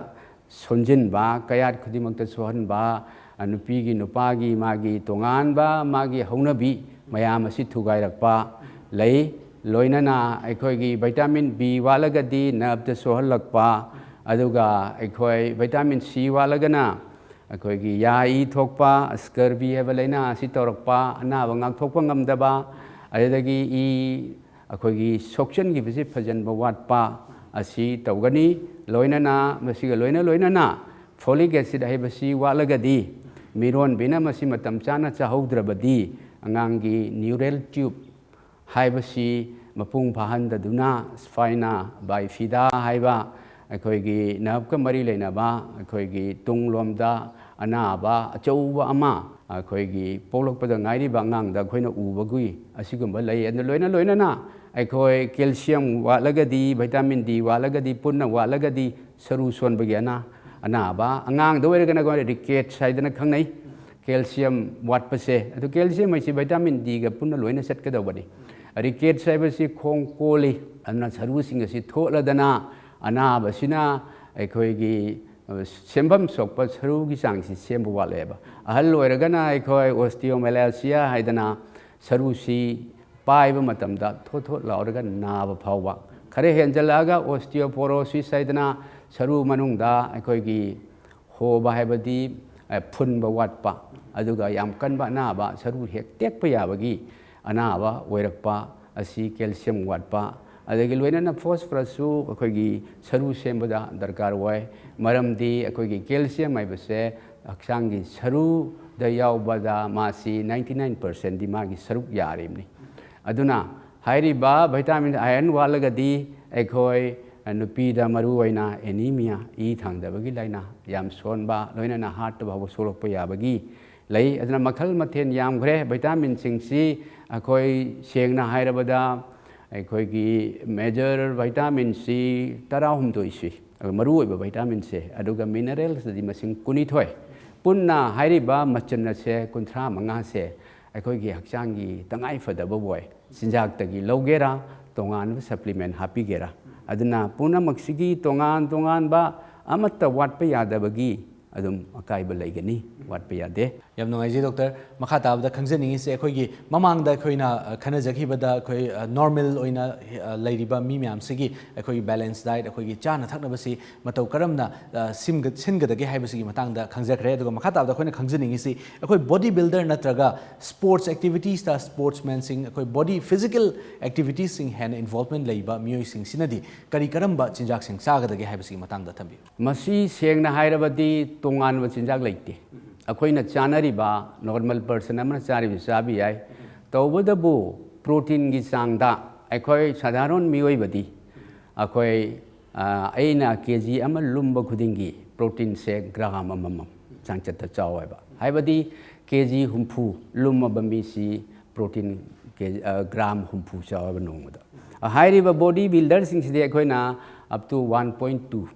ꯁꯣꯟꯖꯤꯟꯕ, ꯀꯌꯥꯠ ꯈꯨꯗꯤꯡꯃꯛꯇ ꯁꯣꯛꯍꯟꯕ, ꯑ, ꯅꯨꯄꯤꯒꯤ, ꯅꯨꯄꯥꯒꯤ, ꯃꯥꯒꯤ ꯇꯣꯉꯥꯟꯕ ꯃꯥꯒꯤ ꯍꯧꯅꯕꯤ ꯃꯌꯥꯝ ꯑꯁꯤ ꯊꯨꯒꯥꯏꯔꯛꯄ ꯂꯩ꯫ ꯂꯣꯏꯅꯅ ꯑꯩꯈꯣꯏꯒꯤ ꯚꯤꯇꯥꯃꯤꯟ ꯕꯤ ꯋꯥꯠꯂꯒꯗꯤ ꯅꯔꯚꯇ ꯁꯣꯛꯍꯜꯂꯛꯄ, ꯑꯗꯨꯒ ꯑꯩꯈꯣꯏ ꯚꯤꯇꯥꯃꯤꯟ ꯁꯤ ꯋꯥꯠꯂꯒꯅ ꯑꯩꯈꯣꯏꯒꯤ ꯌꯥ ꯏ ꯊꯣꯛꯄ, ꯁ꯭ꯀꯔꯕꯤ ꯍꯥꯏꯕ ꯂꯥꯏꯅꯥ ꯑꯁꯤ ꯇꯧꯔꯛꯄ, ꯑꯅꯥꯕ ꯉꯥꯛꯊꯣꯛꯄ ꯉꯝꯗꯕ, ꯑꯗꯨꯗꯒꯤ ꯏ ꯑꯩꯈꯣꯏꯒꯤ ꯁꯣꯛꯆꯟꯈꯤꯕꯁꯤ ꯐꯖꯟꯕ ꯋꯥꯠꯄ, ꯑꯁꯤ ꯇꯧꯒꯅꯤ꯫ ꯂꯣꯏꯅꯅ, ꯃꯁꯤꯒ ꯂꯣꯏꯅ ꯂꯣꯏꯅꯅ folic acid ꯍꯥꯏꯕꯁꯤ ꯋꯥꯠꯂꯒꯗꯤ, ꯃꯤꯔꯣꯟꯕꯤꯅ ꯃꯁꯤ ꯃꯇꯝ ꯆꯥꯅ ꯆꯥꯍꯧꯗ꯭ꯔꯕꯗꯤ, ꯑꯉꯥꯡꯒꯤ neural tube ꯍꯥꯏꯕꯁꯤ ꯃꯄꯨꯡ ꯐꯥꯍꯟꯗꯗꯨꯅ, spina bifida ꯍꯥꯏꯕ ꯑꯩꯈꯣꯏꯒꯤ nerve ꯀ ꯃꯔꯤ ꯂꯩꯅꯕ ꯑꯩꯈꯣꯏꯒꯤ ꯇꯨꯡꯂꯣꯝꯗ ꯑꯅꯥꯕ ꯑꯆꯧꯕ ꯑꯃ ꯑꯩꯈꯣꯏꯒꯤ ꯄꯣꯛꯂꯛꯄꯗ ꯉꯥꯏꯔꯤꯕ ꯑꯉꯥꯡꯗ ꯑꯩꯈꯣꯏꯅ ꯎꯕꯒꯤ ꯑꯁꯤꯒꯨꯝꯕ ꯂꯩ꯫ ꯑꯗꯨ ꯂꯣꯏꯅ ꯂꯣꯏꯅꯅ ꯑꯩꯈꯣꯏ calcium ꯋꯥꯠꯂꯒꯗꯤ, vitamin D ꯋꯥꯠꯂꯒꯗꯤ, ꯄꯨꯟꯅ ꯋꯥꯠꯂꯒꯗꯤ ꯁꯔꯨ ꯁꯣꯟꯕꯒꯤ ꯑꯅꯥ-, ꯑꯅꯥꯕ, ꯑꯉꯥꯡꯗ ꯑꯣꯏꯔꯒꯅ ꯑꯩꯈꯣꯏ rickets ꯍꯥꯏꯗꯅ ꯈꯪꯅꯩ꯫ Calcium ꯋꯥꯠꯄꯁꯦ, ꯑꯗꯨ calcium ꯍꯥꯏꯁꯤ vitamin D ꯒ ꯄꯨꯟꯅ ꯂꯣꯏꯅ ꯆꯠꯀꯗꯧꯕꯅꯤ꯫ Rickets ꯍꯥꯏꯕꯁꯤ ꯈꯣꯡ ꯀꯣꯜꯂꯤ, ꯑꯗꯨꯅ ꯁꯔꯨꯁꯤꯡ ꯑꯁꯤ ꯊꯣꯠꯂꯗꯅ ꯑꯅꯥꯕꯁꯤꯅ ꯑꯩꯈꯣꯏꯒꯤ, ꯑ, ꯁꯦꯝꯐꯝ ꯁꯣꯛꯄ ꯁꯔꯨꯒꯤ ꯆꯥꯡꯁꯤ ꯁꯦꯝꯕ ꯋꯥꯠꯂꯦꯕ꯫ ꯑꯍꯜ ꯑꯣꯏꯔꯒꯅ ꯑꯩꯈꯣꯏ osteomalacia ꯍꯥꯏꯗꯅ ꯁꯔꯨꯁꯤ ꯄꯥꯏꯕ ꯃꯇꯝꯗ ꯊꯣꯠ ꯊꯣꯠ ꯂꯥꯎꯔꯒ ꯅꯥꯕ ꯐꯥꯎꯕ꯫ ꯈꯔ ꯍꯦꯟꯖꯜꯂꯛꯑꯒ osteoporosis ꯍꯥꯏꯗꯅ ꯁꯔꯨ ꯃꯅꯨꯡꯗ ꯑꯩꯈꯣꯏꯒꯤ ꯍꯣꯕ ꯍꯥꯏꯕꯗꯤ, ꯑ, ꯐꯨꯟꯕ ꯋꯥꯠꯄ, ꯑꯗꯨꯒ ꯌꯥꯝ ꯀꯟꯕ ꯑꯅꯥꯕ, ꯁꯔꯨ ꯍꯦꯛ ꯇꯦꯛꯄ ꯌꯥꯕꯒꯤ ꯑꯅꯥꯕ ꯑꯣꯏꯔꯛꯄ ꯑꯁꯤ calcium ꯋꯥꯠꯄ꯫ ꯑꯗꯒꯤ ꯂꯣꯏꯅꯅ phosphorus ꯁꯨ ꯑꯩꯈꯣꯏꯒꯤ ꯁꯔꯨ ꯁꯦꯝꯕꯗ ꯗꯔꯀꯥꯔ ꯑꯣꯏ, ꯃꯔꯝꯗꯤ ꯑꯩꯈꯣꯏꯒꯤ calcium ꯍꯥꯏꯕꯁꯦ ꯍꯛꯆꯥꯡꯒꯤ ꯁꯔꯨꯗ ꯌꯥꯎꯕꯗ ꯃꯥꯁꯤ ninety nine percent ꯗꯤ ꯃꯥꯒꯤ ꯁꯔꯨꯛ ꯌꯥꯔꯤꯕꯅꯤ꯫ ꯑꯗꯨꯅ ꯍꯥꯏꯔꯤꯕ vitamin iron ꯋꯥꯠꯂꯒꯗꯤ ꯑꯩꯈꯣꯏ ꯅꯨꯄꯤꯗ ꯃꯔꯨꯑꯣꯏꯅ anemia, ꯏ ꯊꯥꯡꯗꯕꯒꯤ ꯂꯥꯏꯅꯥ ꯌꯥꯝ ꯁꯣꯟꯕ, ꯂꯣꯏꯅꯅ heart ꯇ ꯐꯥꯎꯕ ꯁꯣꯛꯂꯛꯄ ꯌꯥꯕꯒꯤ ꯂꯩ꯫ ꯑꯗꯨꯅ ꯃꯈꯜ ꯃꯊꯦꯜ ꯌꯥꯝꯈ꯭ꯔꯦ꯫ Vitamin ꯁꯤꯡꯁꯤ ꯑꯩꯈꯣꯏ ꯁꯦꯡꯅ ꯍꯥꯏꯔꯕꯗ ꯑꯩꯈꯣꯏꯒꯤ major vitamin ꯁꯤ ꯇꯔꯥꯍꯨꯝꯗꯣꯏ ꯁꯨꯏ, ꯑꯗꯨꯒ ꯃꯔꯨꯑꯣꯏꯕ vitamin ꯁꯦ, ꯑꯗꯨꯒ minerals ꯇꯗꯤ ꯃꯁꯤꯡ ꯀꯨꯟꯅꯤꯊꯣꯏ꯫ ꯄꯨꯟꯅ ꯍꯥꯏꯔꯤꯕ ꯃꯆꯜ ꯑꯁꯦ ꯀꯨꯟꯊ꯭ꯔꯥ ꯃꯉꯥꯁꯦ ꯑꯩꯈꯣꯏꯒꯤ ꯍꯛꯆꯥꯡꯒꯤ ꯇꯉꯥꯏ ꯐꯗꯕ ꯑꯣꯏ꯫ ꯆꯤꯟꯖꯥꯛꯇꯒꯤ ꯂꯧꯒꯦꯔꯥ, ꯇꯣꯉꯥꯟꯕ supplement ꯍꯥꯞꯄꯤꯒꯦꯔꯥ꯫ ꯑꯗꯨꯅ ꯄꯨꯝꯅꯃꯛꯁꯤꯒꯤ ꯇꯣꯉꯥꯟ ꯇꯣꯉꯥꯟꯕ ꯑꯃꯠꯇ ꯋꯥꯠꯄ ꯌꯥꯗꯕꯒꯤ ꯑꯗꯨꯝ ꯑꯀꯥꯏꯕ ꯂꯩꯒꯅꯤ, ꯋꯥꯠꯄ ꯌꯥꯗꯦ꯫ ꯌꯥꯝ ꯅꯨꯡꯉꯥꯏꯖꯩ ꯗꯣꯛꯇꯔ꯫ ꯃꯈꯥ ꯇꯥꯕꯗ ꯈꯪꯖꯅꯤꯡꯉꯤꯁꯦ, ꯑꯩꯈꯣꯏꯒꯤ ꯃꯃꯥꯡꯗ ꯑꯩꯈꯣꯏꯅ ꯑ, ꯈꯟꯅꯖꯈꯤꯕꯗ ꯑꯩꯈꯣꯏ ꯅꯣꯔꯃꯦꯜ ꯑꯣꯏꯅ ꯑ, ꯂꯩꯔꯤꯕ ꯃꯤ ꯃꯌꯥꯝꯁꯤꯒꯤ ꯑꯩꯈꯣꯏꯒꯤ ꯕꯦꯂꯦꯟꯁ ꯗꯥꯏꯠ, ꯑꯩꯈꯣꯏꯒꯤ ꯆꯥꯅ ꯊꯛꯅꯕꯁꯤ ꯃꯇꯧ ꯀꯔꯝꯅ ꯑ, ꯁꯤꯟꯒ- ꯁꯤꯟꯒꯗꯒꯦ ꯍꯥꯏꯕꯁꯤꯒꯤ ꯃꯇꯥꯡꯗ ꯈꯪꯖꯈ꯭ꯔꯦ꯫ ꯑꯗꯨꯒ ꯃꯈꯥ ꯇꯥꯕꯗ ꯑꯩꯈꯣꯏꯅ ꯈꯪꯖꯅꯤꯡꯉꯤꯁꯤ, ꯑꯩꯈꯣꯏ ꯕꯣꯗꯤ ꯕꯤꯜꯗꯔ ꯅꯠꯇ꯭ꯔꯒ ꯁ꯭ꯄꯣꯔꯠꯁ ꯑꯦꯛꯇꯤꯚꯤꯇꯤꯁꯇ ꯁ꯭ꯄꯣꯔꯠꯁꯃꯦꯟꯁꯤꯡ, ꯑꯩꯈꯣꯏ ꯕꯣꯗꯤ ꯐꯤꯖꯤꯀꯦꯜ ꯑꯦꯛꯇꯤꯚꯤꯇꯤꯁꯁꯤꯡ ꯍꯦꯟꯅ ꯏꯟꯚꯣꯜꯚꯃꯦꯟ ꯂꯩꯕ ꯃꯤꯑꯣꯏꯁꯤꯡꯁꯤꯅꯗꯤ ꯀꯔꯤ ꯀꯔꯝꯕ ꯆꯤꯟꯖꯥꯛꯁꯤꯡ ꯆꯥꯒꯗꯒꯦ ꯍꯥꯏꯕꯁꯤꯒꯤ ꯃꯇꯥꯡꯗ ꯊꯝꯕꯤꯌꯨ꯫ ꯃꯁꯤ ꯁꯦꯡꯅ ꯍꯥꯏꯔꯕꯗꯤ ꯇꯣꯉꯥꯟꯕ ꯆꯤꯟꯖꯥꯛ ꯂꯩꯇꯦ꯫ ꯑꯩꯈꯣꯏꯅ ꯆꯥꯅꯔꯤꯕ, ꯅꯣꯔꯃꯦꯜ ꯄꯔꯁꯟ ꯑꯃꯅ ꯆꯥꯔꯤꯕ ꯆꯥꯕ ꯌꯥꯏ꯫ ꯇꯧꯕꯇꯕꯨ ꯄ꯭ꯔꯣꯇꯤꯟꯒꯤ ꯆꯥꯡꯗ ꯑꯩꯈꯣꯏ ꯁꯥꯙꯥꯔꯣꯟ ꯃꯤꯑꯣꯏꯕꯗꯤ ꯑꯩꯈꯣꯏ, ꯑ, ꯑꯩꯅ ꯀꯦ ꯖꯤ ꯑꯃ ꯂꯨꯝꯕ ꯈꯨꯗꯤꯡꯒꯤ ꯄ꯭ꯔꯣꯇꯤꯟꯁꯦ ꯒ꯭ꯔꯥꯝ ꯑꯃꯃꯝ ꯆꯥꯡꯆꯠꯇ ꯆꯥꯎ ꯍꯥꯏꯕ꯫ ꯍꯥꯏꯕꯗꯤ ꯀꯦ ꯖꯤ ꯍꯨꯝꯐꯨ ꯂꯨꯝꯃꯕ ꯃꯤꯁꯤ ꯄ꯭ꯔꯣꯇꯤꯟ ꯀꯦ ꯖꯤ, ꯑ, ꯒ꯭ꯔꯥꯝ ꯍꯨꯝꯐꯨ ꯆꯥꯎ ꯍꯥꯏꯕ ꯅꯣꯡꯃꯗ꯫ ꯍꯥꯏꯔꯤꯕ ꯕꯣꯗꯤ ꯕꯤꯜꯗꯔꯁꯤꯡꯁꯤꯗꯤ ꯑꯩꯈꯣꯏꯅ up to one point two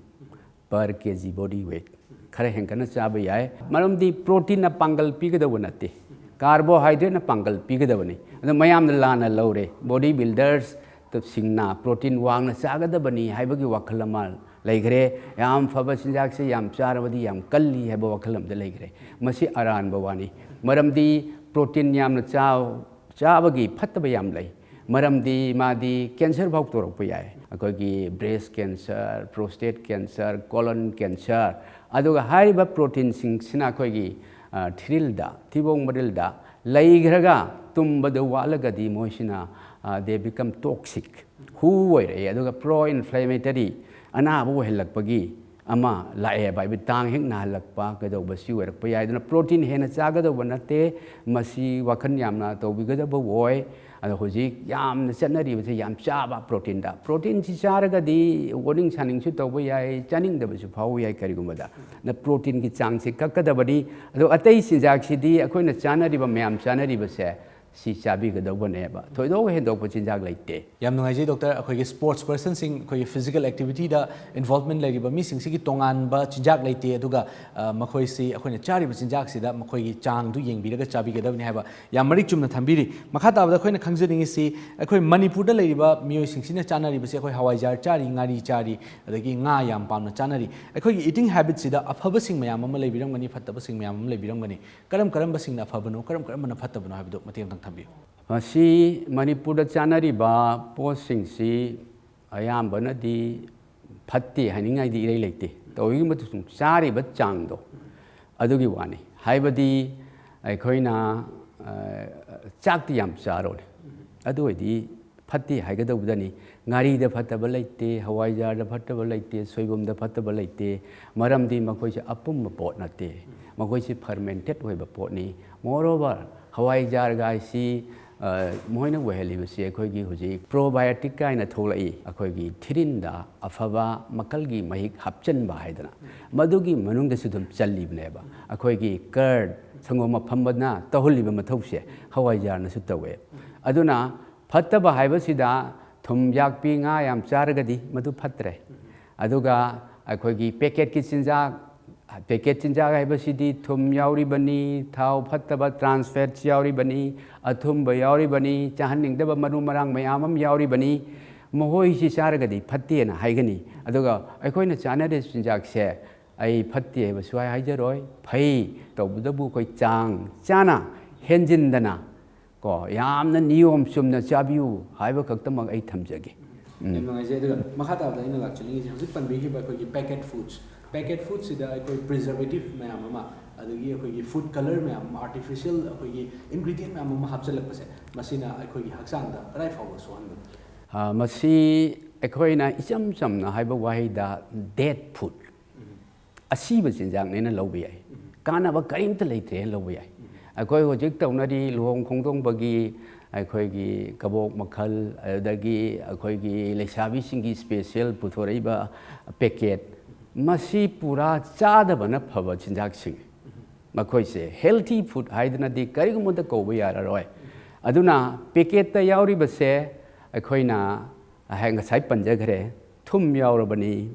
per kg body weight, ꯈꯔ ꯍꯦꯟꯒꯠꯅ ꯆꯥꯕ ꯌꯥꯏ꯫ ꯃꯔꯝꯗꯤ ꯄ꯭ꯔꯣꯇꯤꯟꯅ ꯄꯥꯡꯒꯜ ꯄꯤꯒꯗꯧꯕ ꯅꯠꯇꯦ, ꯀꯥꯔꯕꯣꯍꯥꯏꯗ꯭ꯔꯦꯠꯅ ꯄꯥꯡꯒꯜ ꯄꯤꯒꯗꯕꯅꯤ꯫ ꯑꯗꯣ ꯃꯌꯥꯝꯅ ꯂꯥꯟꯅ ꯂꯧꯔꯦ, ꯕꯣꯗꯤ ꯕꯤꯜꯗꯔꯁꯁꯤꯡꯅ ꯄ꯭ꯔꯣꯇꯤꯟ ꯋꯥꯡꯅ ꯆꯥꯒꯗꯕꯅꯤ ꯍꯥꯏꯕꯒꯤ ꯋꯥꯈꯜ ꯑꯃ ꯂꯩꯈ꯭ꯔꯦ꯫ ꯌꯥꯝ ꯐꯕ ꯆꯤꯟꯖꯥꯛꯁꯦ ꯌꯥꯝ ꯆꯥꯔꯕꯗꯤ ꯌꯥꯝ ꯀꯜꯂꯤ ꯍꯥꯏꯕ ꯋꯥꯈꯜ ꯑꯃꯗ ꯂꯩꯈ꯭ꯔꯦ꯫ ꯃꯁꯤ ꯑꯔꯥꯟꯕ ꯋꯥꯅꯤ꯫ ꯃꯔꯝꯗꯤ ꯄ꯭ꯔꯣꯇꯤꯟ ꯌꯥꯝꯅ ꯆꯥꯎ ꯆꯥꯕꯒꯤ ꯐꯠꯇꯕ ꯌꯥꯝ ꯂꯩ꯫ ꯃꯔꯝꯗꯤ ꯃꯥꯗꯤ ꯀꯦꯟꯁꯔ ꯐꯥꯎ ꯇꯧꯔꯛꯄ ꯌꯥꯏ꯫ ꯑꯩꯈꯣꯏꯒꯤ ꯕ꯭ꯔꯦꯁ ꯀꯦꯟꯁꯔ, ꯄ꯭ꯔꯣꯁꯇꯦꯠ ꯀꯦꯟꯁꯔ, ꯀꯣꯂꯟ ꯀꯦꯟꯁꯔ꯫ ꯑꯗꯨꯒ ꯍꯥꯏꯔꯤꯕ ꯄ꯭ꯔꯣꯇꯤꯟꯁꯤꯡꯁꯤꯅ ꯑꯩꯈꯣꯏꯒꯤ, ꯑ, ꯊꯤꯔꯤꯜꯗ, ꯊꯤꯕꯣꯡ ꯃꯔꯤꯜꯗ ꯂꯩꯈ꯭ꯔꯒ ꯇꯨꯝꯕꯗ ꯋꯥꯠꯂꯒꯗꯤ ꯃꯣꯏꯁꯤꯅ, ꯑ, they become toxic, ꯍꯨ ꯑꯣꯏꯔꯛꯑꯦ꯫ ꯑꯗꯨꯒ ꯄ꯭ꯔꯣ ꯏꯟꯐ꯭ꯂꯦꯃꯦꯇꯔꯤ, ꯑꯅꯥꯕ ꯑꯣꯏꯍꯜꯂꯛꯄꯒꯤ ꯑꯃ ꯂꯥꯛꯑꯦꯕ꯫ ꯍꯥꯏꯕꯗꯤ ꯇꯥꯡ ꯍꯦꯛ ꯅꯥꯍꯜꯂꯛꯄ ꯀꯩꯗꯧꯕꯁꯤ ꯑꯣꯏꯔꯛꯄ ꯌꯥꯏ꯫ ꯑꯗꯨꯅ ꯄ꯭ꯔꯣꯇꯤꯟ ꯍꯦꯟꯅ ꯆꯥꯒꯗꯧꯕ ꯅꯠꯇꯦ꯫ ꯃꯁꯤ ꯋꯥꯈꯜ ꯌꯥꯝꯅ ꯇꯧꯕꯤꯒꯗꯕ ꯑꯣꯏ꯫ ꯑꯗꯣ ꯍꯧꯖꯤꯛ ꯌꯥꯝꯅ ꯆꯠꯅꯔꯤꯕꯁꯦ ꯌꯥꯝ ꯆꯥꯕ ꯄ꯭ꯔꯣꯇꯤꯟꯗ꯫ ꯄ꯭ꯔꯣꯇꯤꯟꯁꯤ ꯆꯥꯔꯒꯗꯤ ꯑꯣꯅꯤꯡ ꯁꯥꯅꯤꯡꯁꯨ ꯇꯧꯕ ꯌꯥꯏ, ꯆꯥꯅꯤꯡꯗꯕꯁꯨ ꯐꯥꯎꯕ ꯌꯥꯏ ꯀꯔꯤꯒꯨꯝꯕꯗ꯫ ꯑꯗ ꯄ꯭ꯔꯣꯇꯤꯟꯒꯤ ꯆꯥꯡꯁꯤ ꯀꯛꯀꯗꯕꯅꯤ꯫ ꯑꯗꯣ ꯑꯇꯩ ꯆꯤꯟꯖꯥꯛꯁꯤꯗꯤ ꯑꯩꯈꯣꯏꯅ ꯆꯥꯅꯔꯤꯕ, ꯃꯌꯥꯝ ꯆꯥꯅꯔꯤꯕꯁꯦ ꯁꯤ ꯆꯥꯕꯤꯒꯗꯧꯕꯅꯦꯕ꯫ ꯊꯣꯏꯗꯣꯛ ꯍꯦꯟꯗꯣꯛꯄ ꯆꯤꯟꯖꯥꯛ ꯂꯩꯇꯦ꯫ ꯌꯥꯝ ꯅꯨꯡꯉꯥꯏꯖꯩ ꯗꯣꯛꯇꯔ꯫ ꯑꯩꯈꯣꯏꯒꯤ ꯁ꯭ꯄꯣꯔꯠꯁ ꯄꯔꯁꯟꯁꯤꯡ, ꯑꯩꯈꯣꯏꯒꯤ ꯐꯤꯖꯤꯀꯦꯜ ꯑꯦꯛꯇꯤꯚꯤꯇꯤꯗ ꯏꯟꯚꯣꯜꯕꯃꯦꯟ ꯂꯩꯔꯤꯕ ꯃꯤꯁꯤꯡꯁꯤꯒꯤ ꯇꯣꯉꯥꯟꯕ ꯆꯤꯟꯖꯥꯛ ꯂꯩꯇꯦ, ꯑꯗꯨꯒ ꯑ, ꯃꯈꯣꯏꯁꯤ ꯑꯩꯈꯣꯏꯅ ꯆꯥꯔꯤꯕ ꯆꯤꯟꯖꯥꯛꯁꯤꯗ ꯃꯈꯣꯏꯒꯤ ꯆꯥꯡꯗꯨ ꯌꯦꯡꯕꯤꯔꯒ ꯆꯥꯕꯤꯒꯗꯕꯅꯤ ꯍꯥꯏꯕ ꯌꯥꯝ ꯃꯔꯤꯛ ꯆꯨꯝꯅ ꯊꯝꯕꯤꯔꯤ꯫ ꯃꯈꯥ ꯇꯥꯕꯗ ꯑꯩꯈꯣꯏꯅ ꯈꯪꯖꯅꯤꯡꯉꯤꯁꯤ, ꯑꯩꯈꯣꯏ ꯃꯅꯤꯄꯨꯔꯗ ꯂꯩꯔꯤꯕ ꯃꯤꯑꯣꯏꯁꯤꯡꯁꯤꯅ ꯆꯥꯅꯔꯤꯕꯁꯤ ꯑꯩꯈꯣꯏ ꯍꯋꯥꯏꯖꯥꯔ ꯆꯥꯔꯤ, ꯉꯥꯔꯤ ꯆꯥꯔꯤ, ꯑꯗꯒꯤ ꯉꯥ ꯌꯥꯝ ꯄꯥꯝꯅ ꯆꯥꯅꯔꯤ꯫ ꯑꯩꯈꯣꯏꯒꯤ ꯏꯇꯤꯡ ꯍꯦꯕꯤꯠꯁꯤꯗ ꯑꯐꯕꯁꯤꯡ ꯃꯌꯥꯝ ꯑꯃ ꯂꯩꯕꯤꯔꯝꯒꯅꯤ, ꯐꯠꯇꯕꯁꯤꯡ ꯃꯌꯥꯝ ꯑꯃ ꯂꯩꯕꯤꯔꯝꯒꯅꯤ꯫ ꯀꯔꯝ ꯀꯔꯝꯕꯁꯤꯡꯅ ꯑꯐꯕꯅꯣ, ꯀꯔꯝ ꯀꯔꯝꯕꯅ ꯐꯠꯇꯕꯅꯣ ꯍꯥꯏꯕꯗꯨ ꯃꯇꯦꯛ ꯑꯃꯇꯪ ꯊꯝꯕꯤꯌꯨ꯫ ꯃꯁꯤ ꯃꯅꯤꯄꯨꯔꯗ ꯆꯥꯅꯔꯤꯕ ꯄꯣꯠꯁꯤꯡꯁꯤ ꯑꯌꯥꯝꯕꯅꯗꯤ ꯐꯠꯇꯦ ꯍꯥꯏꯅꯤꯡꯉꯥꯏꯗꯤ ꯏꯔꯩ ꯂꯩꯇꯦ꯫ ꯇꯧꯏꯒꯨꯝꯕꯗꯨ ꯁꯨꯝ ꯆꯥꯔꯤꯕ ꯆꯥꯡꯗꯣ ꯑꯗꯨꯒꯤ ꯋꯥꯅꯤ꯫ ꯍꯥꯏꯕꯗꯤ ꯑꯩꯈꯣꯏꯅ, ꯑ, ꯆꯥꯛꯇꯤ ꯌꯥꯝ ꯆꯥꯔꯣꯅꯦ, ꯑꯗꯨ ꯑꯣꯏꯗꯤ ꯐꯠꯇꯦ ꯍꯥꯏꯒꯗꯧꯕꯗꯅꯤ꯫ ꯉꯥꯔꯤꯗ ꯐꯠꯇꯕ ꯂꯩꯇꯦ, ꯍꯋꯥꯏꯖꯥꯔꯗ ꯐꯠꯇꯕ ꯂꯩꯇꯦ, ꯁꯣꯏꯕꯨꯝꯗ ꯐꯠꯇꯕ ꯂꯩꯇꯦ꯫ ꯃꯔꯝꯗꯤ ꯃꯈꯣꯏꯁꯦ ꯑꯄꯨꯝꯕ ꯄꯣꯠ ꯅꯠꯇꯦ, ꯃꯈꯣꯏꯁꯤ ꯐꯔꯃꯦꯟꯇꯦꯠ ꯑꯣꯏꯕ ꯄꯣꯠꯅꯤ꯫ Moreover, ꯍꯋꯥꯏꯖꯥꯔꯒꯥꯏꯁꯤ, ꯑ, ꯃꯣꯏꯅ ꯑꯣꯏꯍꯜꯂꯤꯕꯁꯤ ꯑꯩꯈꯣꯏꯒꯤ ꯍꯧꯖꯤꯛ ꯄ꯭ꯔꯣꯕꯥꯏꯑꯣꯇꯤꯛ ꯀꯥꯏꯅ ꯊꯣꯛꯂꯛꯏ, ꯑꯩꯈꯣꯏꯒꯤ ꯊꯤꯔꯤꯟꯗ ꯑꯐꯕ ꯃꯈꯜꯒꯤ ꯃꯍꯤꯛ ꯍꯥꯞꯆꯤꯟꯕ ꯍꯥꯏꯗꯅ, ꯃꯗꯨꯒꯤ ꯃꯅꯨꯡꯗꯁꯨ ꯑꯗꯨꯝ ꯆꯜꯂꯤꯕꯅꯦꯕ꯫ ꯑꯩꯈꯣꯏꯒꯤ ꯀꯔꯗ, ꯁꯪꯒꯣꯝ ꯑꯐꯝꯕꯅ ꯇꯧꯍꯜꯂꯤꯕ ꯃꯊꯧꯁꯦ ꯍꯋꯥꯏꯖꯥꯔꯅꯁꯨ ꯇꯧꯋꯦ꯫ ꯑꯗꯨꯅ ꯐꯠꯇꯕ ꯍꯥꯏꯕꯁꯤꯗ ꯊꯨꯝ ꯌꯥꯛꯄꯤ ꯉꯥ ꯌꯥꯝ ꯆꯥꯔꯒꯗꯤ ꯃꯗꯨ ꯐꯠꯇ꯭ꯔꯦ꯫ ꯑꯗꯨꯒ ꯑꯩꯈꯣꯏꯒꯤ ꯄꯦꯀꯦꯠꯀꯤ ꯆꯤꯟꯖꯥꯛ, ꯄꯦꯀꯦꯠ ꯆꯤꯟꯖꯥꯛ ꯍꯥꯏꯕꯁꯤꯗꯤ ꯊꯨꯝ ꯌꯥꯎꯔꯤꯕꯅꯤ, ꯊꯥꯎ ꯐꯠꯇꯕ ꯇ꯭ꯔꯥꯟꯁ ꯐꯦꯠꯁ ꯌꯥꯎꯔꯤꯕꯅꯤ, ꯑꯊꯨꯝꯕ ꯌꯥꯎꯔꯤꯕꯅꯤ, ꯆꯥꯍꯟꯅꯤꯡꯗꯕ ꯃꯔꯨ ꯃꯔꯥꯡ ꯃꯌꯥꯝ ꯑꯃ ꯌꯥꯎꯔꯤꯕꯅꯤ꯫ ꯃꯈꯣꯏꯁꯤ ꯆꯥꯔꯒꯗꯤ ꯐꯠꯇꯦꯅ ꯍꯥꯏꯒꯅꯤ꯫ ꯑꯗꯨꯒ ꯑꯩꯈꯣꯏꯅ ꯆꯥꯅꯔꯤꯕ ꯆꯤꯟꯖꯥꯛꯁꯦ ꯑꯩ ꯐꯠꯇꯦ ꯍꯥꯏꯕ ꯁꯨꯡꯍꯥꯏ ꯍꯥꯏꯖꯔꯣꯏ꯫ ꯐꯩ꯫ ꯇꯧꯕꯇꯕꯨ ꯑꯩꯈꯣꯏ ꯆꯥꯡ ꯆꯥꯅ, ꯍꯦꯟꯖꯤꯟꯗꯅ ꯀꯣ, ꯌꯥꯝꯅ ꯅꯤꯌꯣꯝ ꯆꯨꯝꯅ ꯆꯥꯕꯤꯌꯨ ꯍꯥꯏꯕ ꯈꯛꯇꯃꯛ ꯑꯩ ꯊꯝꯖꯒꯦ꯫ ꯎꯝ꯫ ꯌꯥꯝ ꯅꯨꯡꯉꯥꯏꯖꯩ꯫ ꯑꯗꯨꯒ ꯃꯈꯥ ꯇꯥꯕꯗ ꯑꯩꯅ ꯂꯥꯛꯆꯅꯤꯡꯉꯤꯁꯦ, ꯍꯧꯖꯤꯛ ꯄꯟꯕꯤꯈꯤꯕ ꯑꯩꯈꯣꯏꯒꯤ ꯄꯦꯀꯦꯠ ꯐꯨꯗꯁ, ꯄꯦꯀꯦꯠ ꯐꯨꯗꯁꯤꯗ ꯑꯩꯈꯣꯏ ꯄ꯭ꯔꯤꯖꯔꯕꯦꯇꯤꯚ ꯃꯌꯥꯝ ꯑꯃ, ꯑꯗꯒꯤ ꯑꯩꯈꯣꯏꯒꯤ ꯐꯨꯗ ꯀꯂꯔ ꯃꯌꯥꯝ ꯑꯃ, ꯑꯥꯔꯇꯤꯐꯤꯁꯤꯌꯦꯜ ꯑꯩꯈꯣꯏꯒꯤ ꯏꯟꯒ꯭ꯔꯤꯗꯤꯌꯦꯟ ꯃꯌꯥꯝ ꯑꯃ ꯍꯥꯞꯆꯤꯜꯂꯛꯄꯁꯦ, ꯃꯁꯤꯅ ꯑꯩꯈꯣꯏꯒꯤ ꯍꯛꯆꯥꯡꯗ ꯀꯗꯥꯏ ꯐꯥꯎꯕ ꯁꯣꯛꯍꯟꯕꯒꯦ? ꯑ, ꯃꯁꯤ ꯑꯩꯈꯣꯏꯅ ꯏꯆꯝ ꯆꯝꯅ ꯍꯥꯏꯕ ꯋꯥꯍꯩꯗ ꯗꯦꯠ ꯐꯨꯗ, ꯑꯁꯤꯕ ꯆꯤꯟꯖꯥꯛꯅꯦꯅ ꯂꯧꯕ ꯌꯥꯏ꯫ ꯀꯥꯟꯅꯕ ꯀꯔꯤꯝꯇ ꯂꯩꯇ꯭ꯔꯦꯅ ꯂꯧꯕ ꯌꯥꯏ꯫ ꯑꯩꯈꯣꯏ ꯍꯧꯖꯤꯛ ꯇꯧꯅꯔꯤ ꯂꯨꯍꯣꯡ ꯈꯣꯡꯗꯣꯡꯕꯒꯤ ꯑꯩꯈꯣꯏꯒꯤ ꯀꯕꯣꯛ ꯃꯈꯜ, ꯑꯗꯨꯗꯒꯤ ꯑꯩꯈꯣꯏꯒꯤ ꯂꯩꯁꯥꯕꯤꯁꯤꯡꯒꯤ ꯁ꯭ꯄꯦꯁꯤꯌꯦꯜ ꯄꯨꯊꯣꯔꯛꯏꯕ ꯄꯦꯀꯦꯠ, ꯃꯁꯤ ꯄꯨꯔꯥ ꯆꯥꯗꯕꯅ ꯐꯕ ꯆꯤꯟꯖꯥꯛꯁꯤꯡ꯫ ꯃꯈꯣꯏꯁꯦ ꯍꯦꯜꯊꯤ ꯐꯨꯗ ꯍꯥꯏꯗꯅꯗꯤ ꯀꯔꯤꯒꯨꯝꯕꯗ ꯀꯧꯕ ꯌꯥꯔꯔꯣꯏ꯫ ꯑꯗꯨꯅ ꯄꯦꯀꯦꯠꯇ ꯌꯥꯎꯔꯤꯕꯁꯦ ꯑꯩꯈꯣꯏꯅ ꯉꯁꯥꯏ ꯄꯟꯖꯈ꯭ꯔꯦ, ꯊꯨꯝ ꯌꯥꯎꯔꯕꯅꯤ꯫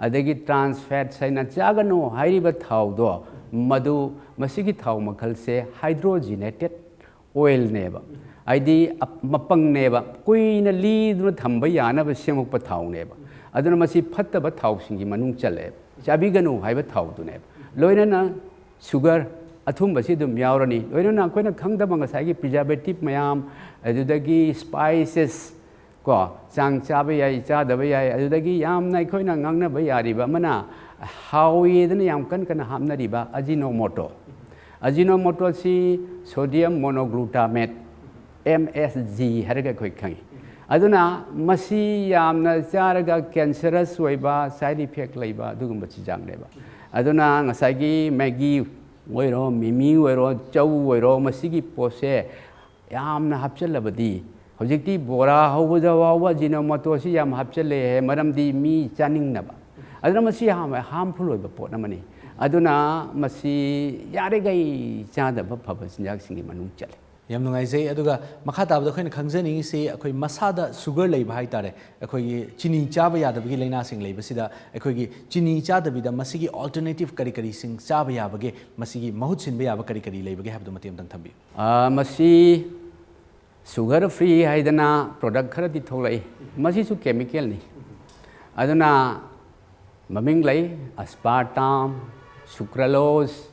ꯑꯗꯒꯤ ꯇ꯭ꯔꯥꯟꯁ ꯐꯦꯠꯁ ꯍꯥꯏꯅ ꯆꯥꯒꯅꯨ ꯍꯥꯏꯔꯤꯕ ꯊꯥꯎꯗꯣ, ꯃꯗꯨ, ꯃꯁꯤꯒꯤ ꯊꯥꯎ ꯃꯈꯜꯁꯦ ꯍꯥꯏꯗ꯭ꯔꯣꯖꯤꯅꯦꯇꯦꯠ ꯑꯣꯏꯜꯅꯦꯕ꯫ ꯍꯥꯏꯗꯤ ꯃꯄꯪꯅꯦꯕ, ꯀꯨꯏꯅ ꯂꯤꯗꯨꯅ ꯊꯝꯕ ꯌꯥꯅꯕ ꯁꯦꯝꯃꯛꯄ ꯊꯥꯎꯅꯦꯕ꯫ ꯑꯗꯨꯅ ꯃꯁꯤ ꯐꯠꯇꯕ ꯊꯥꯎꯁꯤꯡꯒꯤ ꯃꯅꯨꯡ ꯆꯜꯂꯦꯕ, ꯆꯥꯕꯤꯒꯅꯨ ꯍꯥꯏꯕ ꯊꯥꯎꯗꯨꯅꯦꯕ꯫ ꯂꯣꯏꯅꯅ ꯁꯨꯒꯔ ꯑꯊꯨꯝꯕꯁꯤ ꯑꯗꯨꯝ ꯌꯥꯎꯔꯅꯤ꯫ ꯂꯣꯏꯅꯅ ꯑꯩꯈꯣꯏꯅ ꯈꯪꯗꯕ ꯉꯁꯥꯏꯒꯤ ꯄ꯭ꯔꯤꯖꯥꯔꯕꯦꯇꯤꯞ ꯃꯌꯥꯝ, ꯑꯗꯨꯗꯒꯤ ꯁ꯭ꯄꯥꯏꯁꯦꯁ ꯀꯣ, ꯆꯥꯡ ꯆꯥꯕ ꯌꯥꯏ, ꯆꯥꯗꯕ ꯌꯥꯏ꯫ ꯑꯗꯨꯗꯒꯤ ꯌꯥꯝꯅ ꯑꯩꯈꯣꯏꯅ ꯉꯥꯡꯅꯕ ꯌꯥꯔꯤꯕ ꯑꯃꯅ, ꯍꯥꯎꯏꯗꯅ ꯌꯥꯝ ꯀꯟ ꯀꯟꯅ ꯍꯥꯞꯅꯔꯤꯕ ꯑꯖꯤꯅꯣꯃꯣꯇꯣ꯫ ꯑꯖꯤꯅꯣꯃꯣꯇꯣꯁꯤ ꯁꯣꯗꯤꯌꯝ ꯃꯣꯅꯣꯒ꯭ꯂꯨꯇꯥꯃꯦꯠ, ꯑꯦꯝ ꯑꯦꯁ ꯖꯤ ꯍꯥꯏꯔꯒ ꯑꯩꯈꯣꯏ ꯈꯪꯉꯤ꯫ ꯑꯗꯨꯅ ꯃꯁꯤ ꯌꯥꯝꯅ ꯆꯥꯔꯒ ꯀꯦꯟꯁꯔꯁ ꯑꯣꯏꯕ, ꯁꯥꯏꯠ ꯏꯐꯦꯛ ꯂꯩꯕ ꯑꯗꯨꯒꯨꯝꯕ ꯆꯤꯟꯖꯥꯛꯅꯦꯕ꯫ ꯑꯗꯨꯅ ꯉꯁꯥꯏꯒꯤ ꯃꯦꯒꯤ ꯑꯣꯏꯔꯣ, ꯃꯤꯃꯤ ꯑꯣꯏꯔꯣ, ꯆꯧ ꯑꯣꯏꯔꯣ, ꯃꯁꯤꯒꯤ ꯄꯣꯠꯁꯦ ꯌꯥꯝꯅ ꯍꯥꯞꯆꯤꯜꯂꯕꯗꯤ, ꯍꯧꯖꯤꯛꯇꯤ ꯕꯣꯔꯥ ꯍꯧꯕꯗ ꯐꯥꯎꯕ ꯑꯖꯤꯅꯣꯃꯣꯇꯣꯁꯤ ꯌꯥꯝ ꯍꯥꯞꯆꯤꯜꯂꯦ, ꯃꯔꯝꯗꯤ ꯃꯤ ꯆꯥꯅꯤꯡꯅꯕ꯫ ꯑꯗꯨꯅ ꯃꯁꯤ ꯌꯥꯝ ꯍꯥꯝꯐꯨꯜ ꯑꯣꯏꯕ ꯄꯣꯠ ꯑꯃꯅꯤ꯫ ꯑꯗꯨꯅ ꯃꯁꯤ ꯌꯥꯔꯤꯈꯩ ꯆꯥꯗꯕ ꯐꯕ ꯆꯤꯟꯖꯥꯛꯁꯤꯡꯒꯤ ꯃꯅꯨꯡ ꯆꯜꯂꯤ꯫ ꯌꯥꯝ ꯅꯨꯡꯉꯥꯏꯖꯩ꯫ ꯑꯗꯨꯒ ꯃꯈꯥ ꯇꯥꯕꯗ ꯑꯩꯈꯣꯏꯅ ꯈꯪꯖꯅꯤꯡꯉꯤꯁꯤ, ꯑꯩꯈꯣꯏ ꯃꯁꯥꯗ ꯁꯨꯒꯔ ꯂꯩꯕ ꯍꯥꯏ ꯇꯥꯔꯦ, ꯑꯩꯈꯣꯏꯒꯤ ꯆꯤꯅꯤ ꯆꯥꯕ ꯌꯥꯗꯕꯒꯤ ꯂꯥꯏꯅꯥꯁꯤꯡ ꯂꯩꯕꯁꯤꯗ, ꯑꯩꯈꯣꯏꯒꯤ ꯆꯤꯅꯤ ꯆꯥꯗꯕꯤꯗ ꯃꯁꯤꯒꯤ ꯑꯜꯇꯔꯅꯦꯇꯤꯞ ꯀꯔꯤ ꯀꯔꯤꯁꯤꯡ ꯆꯥꯕ ꯌꯥꯕꯒꯦ, ꯃꯁꯤꯒꯤ ꯃꯍꯨꯠ ꯁꯤꯟꯕ ꯌꯥꯕ ꯀꯔꯤ ꯀꯔꯤ ꯂꯩꯕꯒꯦ ꯍꯥꯏꯕꯗꯨ ꯃꯇꯦꯛ ꯑꯃꯇꯪ ꯊꯝꯕꯤꯌꯨ꯫ ꯑ, ꯃꯁꯤ ꯁꯨꯒꯔ ꯐ꯭ꯔꯤ ꯍꯥꯏꯗꯅ ꯄ꯭ꯔꯣꯗꯛ ꯈꯔꯗꯤ ꯊꯣꯛꯂꯛꯏ꯫ ꯃꯁꯤꯁꯨ ꯀꯦꯃꯤꯀꯦꯜꯅꯤ꯫ ꯑꯗꯨꯅ ꯃꯃꯤꯡ ꯂꯩ, ꯑꯁꯄꯥꯔꯇꯥꯝ, ꯁꯨꯀ꯭ꯔꯂꯣꯁ,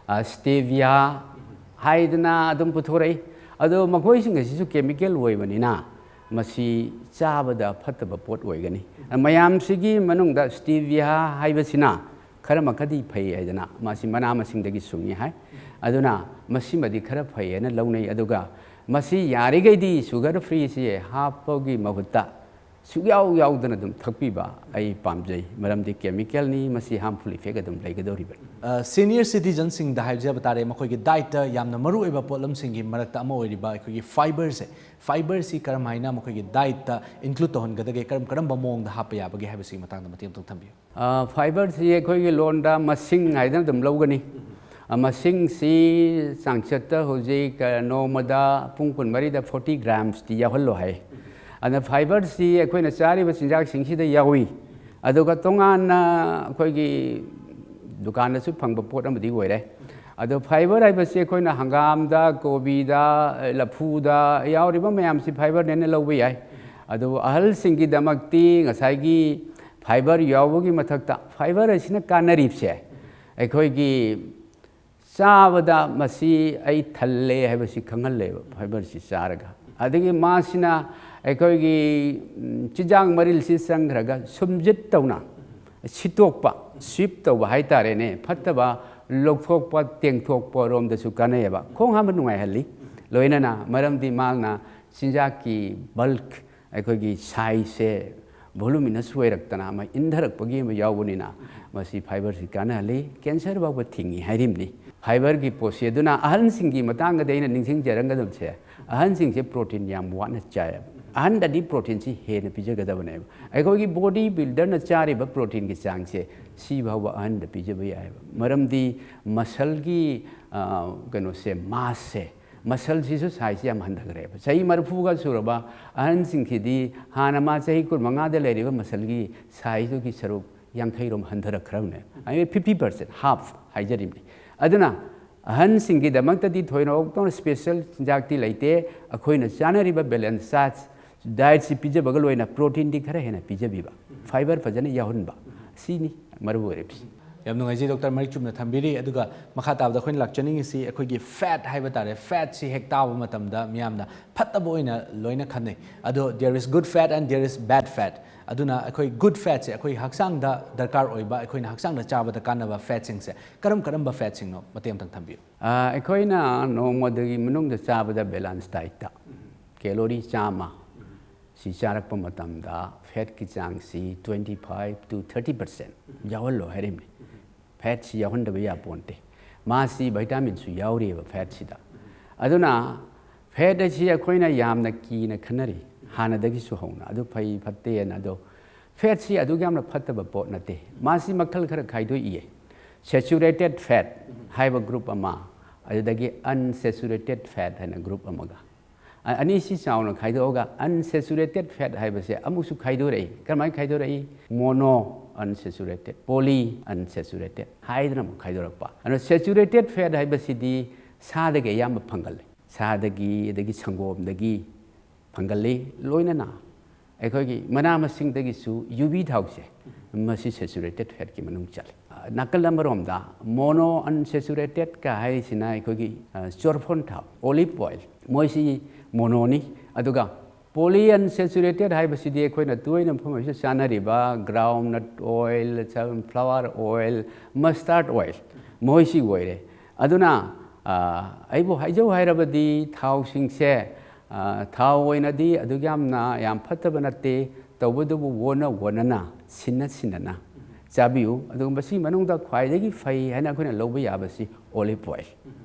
ꯑ, ꯁ꯭ꯇꯦꯚꯤꯌꯥ ꯍꯥꯏꯗꯅ ꯑꯗꯨꯝ ꯄꯨꯊꯣꯔꯛꯏ꯫ ꯑꯗꯣ ꯃꯈꯣꯏꯁꯤꯡ ꯑꯁꯤꯁꯨ ꯀꯦꯃꯤꯀꯦꯜ ꯑꯣꯏꯕꯅꯤꯅ ꯃꯁꯤ ꯆꯥꯕꯗ ꯐꯠꯇꯕ ꯄꯣꯠ ꯑꯣꯏꯒꯅꯤ꯫ ꯃꯌꯥꯝꯁꯤꯒꯤ ꯃꯅꯨꯡꯗ ꯁ꯭ꯇꯦꯚꯤꯌꯥ ꯍꯥꯏꯕꯁꯤꯅ ꯈꯔ ꯃꯈꯩꯗꯤ ꯐꯩ ꯍꯥꯏꯗꯅ, ꯃꯁꯤ ꯃꯅꯥ ꯃꯁꯤꯡꯗꯒꯤ ꯁꯨꯡꯉꯤ ꯍꯥꯏ꯫ ꯑꯗꯨꯅ ꯃꯁꯤꯃꯗꯤ ꯈꯔ ꯐꯩ ꯍꯥꯏꯅ ꯂꯧꯅꯩ꯫ ꯑꯗꯨꯒ ꯃꯁꯤ ꯌꯥꯔꯤꯈꯩꯗꯤ ꯁꯨꯒꯔ ꯐ꯭ꯔꯤꯁꯤ ꯍꯥꯞꯄꯒꯤ ꯃꯍꯨꯠꯇ ꯁꯨꯛꯌꯥꯎ ꯌꯥꯎꯗꯅ ꯑꯗꯨꯝ ꯊꯛꯄꯤꯕ ꯑꯩ ꯄꯥꯝꯖꯩ꯫ ꯃꯔꯝꯗꯤ ꯀꯦꯃꯤꯀꯦꯜꯅꯤ, ꯃꯁꯤ ꯍꯥꯔꯝꯐꯨꯜ ꯏꯐꯦꯛ ꯑꯗꯨꯝ ꯂꯩꯒꯗꯧꯔꯤꯕꯅꯤ꯫ ꯑ, ꯁꯤꯅꯤꯌꯔ ꯁꯤꯇꯤꯖꯟꯁꯤꯡꯗ ꯍꯥꯏꯖꯕ ꯇꯥꯔꯦ, ꯃꯈꯣꯏꯒꯤ ꯗꯥꯏꯠꯇ ꯌꯥꯝꯅ ꯃꯔꯨꯑꯣꯏꯕ ꯄꯣꯠꯂꯝꯁꯤꯡꯒꯤ ꯃꯔꯛꯇ ꯑꯃ ꯑꯣꯏꯔꯤꯕ ꯑꯩꯈꯣꯏꯒꯤ ꯐꯥꯏꯕꯔꯁꯦ, ꯐꯥꯏꯕꯔꯁꯤ ꯀꯔꯝ ꯍꯥꯏꯅ ꯃꯈꯣꯏꯒꯤ ꯗꯥꯏꯠꯇ ꯏꯟꯀ꯭ꯂꯨꯗ ꯇꯧꯍꯟꯒꯗꯒꯦ, ꯀꯔꯝ ꯀꯔꯝꯕ ꯃꯑꯣꯡꯗ ꯍꯥꯞꯄ ꯌꯥꯕꯒꯦ ꯍꯥꯏꯕꯁꯤꯒꯤ ꯃꯇꯥꯡꯗ ꯃꯇꯦꯛ ꯑꯃꯇꯪ ꯊꯝꯕꯤꯌꯨ꯫ ꯑ, ꯐꯥꯏꯕꯔꯁꯤ ꯑꯩꯈꯣꯏꯒꯤ ꯂꯣꯟꯗ ꯃꯁꯤꯡ ꯍꯥꯏꯗꯅ ꯑꯗꯨꯝ ꯂꯧꯒꯅꯤ꯫ ꯃꯁꯤꯡꯁꯤ ꯆꯥꯡꯆꯠꯇ ꯍꯧꯖꯤꯛ ꯅꯣꯡꯃꯗ ꯄꯨꯡ ꯀꯨꯟꯃꯔꯤꯗ forty gramsꯇꯤ ꯌꯥꯎꯍꯜꯂꯣ ꯍꯥꯏ꯫ ꯑꯗꯨꯅ fiberꯁꯤ ꯑꯩꯈꯣꯏꯅ ꯆꯥꯔꯤꯕ ꯆꯤꯟꯖꯥꯛꯁꯤꯡꯁꯤꯗ ꯌꯥꯎꯏ꯫ ꯑꯗꯨꯒ ꯇꯣꯉꯥꯟꯅ ꯑꯩꯈꯣꯏꯒꯤ ꯗꯨꯀꯥꯟꯗꯁꯨ ꯐꯪꯕ ꯄꯣꯠ ꯑꯃꯗꯤ ꯑꯣꯏꯔꯦ꯫ ꯑꯗꯣ fiber ꯍꯥꯏꯕꯁꯤ ꯑꯩꯈꯣꯏꯅ ꯍꯪꯒꯥꯝꯗ, ꯀꯣꯕꯤꯗ, ꯂꯐꯨꯗ ꯌꯥꯎꯔꯤꯕ ꯃꯌꯥꯝꯁꯤ fiberꯅꯦꯅ ꯂꯧꯕ ꯌꯥꯏ꯫ ꯑꯗꯨꯕꯨ ꯑꯍꯜꯁꯤꯡꯒꯤꯗꯃꯛꯇꯤ ꯉꯁꯥꯏꯒꯤ fiber ꯌꯥꯎꯕꯒꯤ ꯃꯊꯛꯇ fiber ꯑꯁꯤꯅ ꯀꯥꯟꯅꯔꯤꯕꯁꯦ ꯑꯩꯈꯣꯏꯒꯤ ꯆꯥꯕꯗ ꯃꯁꯤ ꯑꯩ ꯊꯜꯂꯦ ꯍꯥꯏꯕꯁꯤ ꯈꯪꯍꯜꯂꯦꯕ fiberꯁꯤ ꯆꯥꯔꯒ꯫ ꯑꯗꯒꯤ ꯃꯥꯁꯤꯅ ꯑꯩꯈꯣꯏꯒꯤ ꯆꯤꯟꯖꯥꯛ ꯃꯔꯤꯜꯁꯤ ꯆꯪꯈ꯭ꯔꯒ ꯁꯨꯝꯖꯤꯠ ꯇꯧꯅ ꯁꯤꯠꯇꯣꯛꯄ, sweep ꯇꯧꯕ ꯍꯥꯏꯇꯥꯔꯦꯅꯦ, ꯐꯠꯇꯕ ꯂꯧꯊꯣꯛꯄ ꯇꯦꯡꯊꯣꯛꯄ ꯔꯣꯝꯗꯁꯨ ꯀꯥꯟꯅꯩꯌꯦꯕ꯫ ꯈꯣꯡ ꯍꯥꯝꯕ ꯅꯨꯡꯉꯥꯏꯍꯜꯂꯤ꯫ ꯂꯣꯏꯅꯅ ꯃꯔꯝꯗꯤ ꯃꯥꯅ ꯆꯤꯟꯖꯥꯛꯀꯤ bulk ꯑꯩꯈꯣꯏꯒꯤ sizeꯁꯦ voluminous ꯑꯣꯏꯔꯛꯇꯅ ꯑꯃ ꯏꯟꯊꯔꯛꯄꯒꯤ ꯑꯃ ꯌꯥꯎꯕꯅꯤꯅ ꯃꯁꯤ fiberꯁꯤ ꯀꯥꯟꯅꯍꯜꯂꯤ꯫ Cancer ꯐꯥꯎꯕ ꯊꯤꯡꯉꯤ ꯍꯥꯏꯔꯤꯕꯅꯤ fiberꯒꯤ ꯄꯣꯠꯁꯤ꯫ ꯑꯗꯨꯅ ꯑꯍꯟꯁꯤꯡꯒꯤ ꯃꯇꯥꯡꯗꯗꯤ ꯑꯩꯅ ꯅꯤꯡꯁꯤꯡꯖꯔꯝꯒꯗꯕꯁꯦ, ꯑꯍꯟꯁꯤꯡꯁꯦ protein ꯌꯥꯝ ꯋꯥꯠꯅ ꯆꯥꯏꯌꯦꯕ꯫ ꯑꯍꯟꯗꯗꯤ proteinꯁꯤ ꯍꯦꯟꯅ ꯄꯤꯖꯒꯗꯕꯅꯦꯕ꯫ ꯑꯩꯈꯣꯏꯒꯤ body builderꯅ ꯆꯥꯔꯤꯕ proteinꯒꯤ ꯆꯥꯡꯁꯦ ꯁꯤ ꯐꯥꯎꯕ ꯑꯍꯟꯗ ꯄꯤꯖꯕ ꯌꯥꯏꯌꯦꯕ꯫ ꯃꯔꯝꯗꯤ muscleꯒꯤ ꯀꯩꯅꯣꯁꯦ, massꯁꯦ, muscleꯁꯤꯁꯨ sizeꯁꯤ ꯌꯥꯝ ꯍꯟꯊꯈ꯭ꯔꯦꯕ꯫ ꯆꯍꯤ ꯃꯔꯤꯐꯨꯒ ꯁꯨꯔꯕ ꯑꯍꯟꯁꯤꯡꯁꯤꯗꯤ ꯍꯥꯟꯅ ꯃꯥ ꯆꯍꯤ ꯀꯨꯟꯃꯉꯥꯗ ꯂꯩꯔꯤꯕ muscleꯒꯤ sizeꯗꯨꯒꯤ ꯁꯔꯨꯛ ꯌꯥꯡꯈꯩꯔꯣꯝ ꯍꯟꯊꯔꯛꯈ꯭ꯔꯕꯅꯦ꯫ I mean fifty percent, half ꯍꯥꯏꯖꯔꯤꯕꯅꯤ꯫ ꯑꯗꯨꯅ ꯑꯍꯟꯁꯤꯡꯒꯤꯗꯃꯛꯇꯗꯤ ꯊꯣꯏꯗꯣꯛꯅ special ꯆꯤꯟꯖꯥꯛꯇꯤ ꯂꯩꯇꯦ꯫ ꯑꯩꯈꯣꯏꯅ ꯆꯥꯅꯔꯤꯕ balanced dietꯁꯤ ꯄꯤꯖꯕꯒ ꯂꯣꯏꯅ proteinꯗꯤ ꯈꯔ ꯍꯦꯟꯅ ꯄꯤꯖꯕꯤꯕ, fiber ꯐꯖꯅ ꯌꯥꯎꯍꯟꯕ, ꯁꯤꯅꯤ ꯃꯔꯨ ꯑꯣꯏꯔꯤꯕꯁꯤ꯫ ꯌꯥꯝ ꯅꯨꯡꯉꯥꯏꯖꯩ doctor, ꯃꯔꯤꯛ ꯆꯨꯝꯅ ꯊꯝꯕꯤꯔꯤ꯫ ꯑꯗꯨꯒ ꯃꯈꯥ ꯇꯥꯕꯗ ꯑꯩꯈꯣꯏꯅ ꯂꯥꯛꯆꯅꯤꯡꯉꯤꯁꯤ ꯑꯩꯈꯣꯏꯒꯤ fat ꯍꯥꯏꯕ ꯇꯥꯔꯦ꯫ Fatꯁꯤ ꯍꯦꯛ ꯇꯥꯕ ꯃꯇꯝꯗ ꯃꯤꯌꯥꯝꯅ ꯐꯠꯇꯕ ꯑꯣꯏꯅ ꯂꯣꯏꯅ ꯈꯟꯅꯩ꯫ ꯑꯗꯣ there is good fat and there is bad fat꯫ ꯑꯗꯨꯅ ꯑꯩꯈꯣꯏ good fatꯁꯦ ꯑꯩꯈꯣꯏ ꯍꯛꯆꯥꯡꯗ ꯗꯔꯀꯥꯔ ꯑꯣꯏꯕ, ꯑꯩꯈꯣꯏꯅ ꯍꯛꯆꯥꯡꯗ ꯆꯥꯕꯗ ꯀꯥꯟꯅꯕ fatꯁꯤꯡꯁꯦ ꯀꯔꯝ ꯀꯔꯝꯕ fatꯁꯤꯡꯅꯣ? ꯃꯇꯦꯛ ꯑꯃꯇꯪ ꯊꯝꯕꯤꯌꯨ꯫ ꯑꯩꯈꯣꯏꯅ ꯅꯣꯡꯃꯗꯨꯒꯤ ꯃꯅꯨꯡꯗ ꯆꯥꯕꯗ balanced dietꯇ calorie ꯆꯥꯝꯃ ꯁꯤ ꯆꯥꯔꯛꯄ ꯃꯇꯝꯗ fatꯀꯤ ꯆꯥꯡꯁꯤ twenty five to thirty percent ꯌꯥꯎꯍꯜꯂꯣ ꯍꯥꯏꯔꯤꯕꯅꯤ꯫ Fatꯁꯤ ꯌꯥꯎꯍꯟꯗꯕ ꯌꯥꯄꯣꯟꯇꯦ꯫ ꯃꯥꯁꯤ vitaminꯁꯨ ꯌꯥꯎꯔꯤꯑꯕ fatꯁꯤꯗ꯫ ꯑꯗꯨꯅ fat ꯑꯁꯤ ꯑꯩꯈꯣꯏꯅ ꯌꯥꯝꯅ ꯀꯤꯅ ꯈꯟꯅꯔꯤ ꯍꯥꯟꯅꯗꯒꯤꯁꯨ ꯍꯧꯅ꯫ ꯑꯗꯨ ꯐꯩ ꯐꯠꯇꯦꯅ꯫ ꯑꯗꯣ fatꯁꯤ ꯑꯗꯨꯛ ꯌꯥꯝꯅ ꯐꯠꯇꯕ ꯄꯣꯠ ꯅꯠꯇꯦ꯫ ꯃꯥꯁꯤ ꯃꯈꯜ ꯈꯔ ꯈꯥꯏꯗꯣꯛꯏꯌꯦ꯫ Saturated fat ꯍꯥꯏꯕ group ꯑꯃ, ꯑꯗꯨꯗꯒꯤ unsaturated fat ꯍꯥꯏꯅ group ꯑꯃꯒ꯫ ꯑ- ꯑꯅꯤꯁꯤ ꯆꯥꯎꯅ ꯈꯥꯏꯗꯣꯛꯑꯒ unsaturated fat ꯍꯥꯏꯕꯁꯦ ꯑꯃꯨꯛꯁꯨ ꯈꯥꯏꯗꯣꯔꯛꯏ꯫ ꯀꯔꯝꯍꯥꯏꯅ ꯈꯥꯏꯗꯣꯔꯛꯏ? Mono unsaturated, poly unsaturated ꯍꯥꯏꯗꯅ ꯑꯃꯨꯛ ꯈꯥꯏꯗꯣꯔꯛꯄ꯫ ꯑꯗꯨꯅ saturated fat ꯍꯥꯏꯕꯁꯤꯗꯤ ꯁꯥꯗꯒꯤ ꯑꯌꯥꯝꯕ ꯐꯪꯒꯜꯂꯤ꯫ ꯁꯥꯗꯒꯤ, ꯑꯗꯒꯤ ꯁꯪꯒꯣꯝꯗꯒꯤ ꯐꯪꯒꯜꯂꯤ꯫ ꯂꯣꯏꯅꯅ ꯑꯩꯈꯣꯏꯒꯤ ꯃꯅꯥ ꯃꯁꯤꯡꯗꯒꯤꯁꯨ ꯌꯨꯕꯤ ꯊꯥꯎꯁꯦ, ꯃꯁꯤ saturated fatꯀꯤ ꯃꯅꯨꯡ ꯆꯜꯂꯤ꯫ ꯑ, ꯅꯥꯀꯜ ꯑꯃꯔꯣꯝꯗ mono unsaturatedꯀ ꯍꯥꯏꯔꯤꯁꯤꯅ ꯑꯩꯈꯣꯏꯒꯤ, ꯑ, ꯆꯣꯔꯐꯣꯟ ꯊꯥꯎ, olive oil, ꯃꯣꯏꯁꯤ monoꯅꯤ꯫ ꯑꯗꯨꯒ poly unsaturated ꯍꯥꯏꯕꯁꯤꯗꯤ ꯑꯩꯈꯣꯏꯅ ꯇꯣꯏꯅ ꯃꯐꯝ ꯑꯁꯤꯗ ꯆꯥꯅꯔꯤꯕ groundnut oil, sunflower oil, mustard oil, ꯃꯈꯣꯏꯁꯤ ꯑꯣꯏꯔꯦ꯫ ꯑꯗꯨꯅ, ꯑ, ꯑꯩꯕꯨ ꯍꯥꯏꯖꯧ ꯍꯥꯏꯔꯕꯗꯤ ꯊꯥꯎꯁꯤꯡꯁꯦ, ꯑ, ꯊꯥꯎ ꯑꯣꯏꯅꯗꯤ ꯑꯗꯨꯛ ꯌꯥꯝꯅ ꯌꯥꯝ ꯐꯠꯇꯕ ꯅꯠꯇꯦ, ꯇꯧꯕꯇꯕꯨ ꯑꯣꯟꯅ ꯑꯣꯟꯅꯅ, ꯁꯤꯟꯅ ꯁꯤꯟꯅꯅ ꯆꯥꯕꯤꯌꯨ꯫ ꯑꯗꯨꯒ ꯃꯁꯤꯒꯤ ꯃꯅꯨꯡꯗ ꯈ꯭ꯋꯥꯏꯗꯒꯤ ꯐꯩ ꯍꯥꯏꯅ ꯑꯩꯈꯣꯏꯅ ꯂꯧꯕ ꯌꯥꯕꯁꯤ olive oil꯫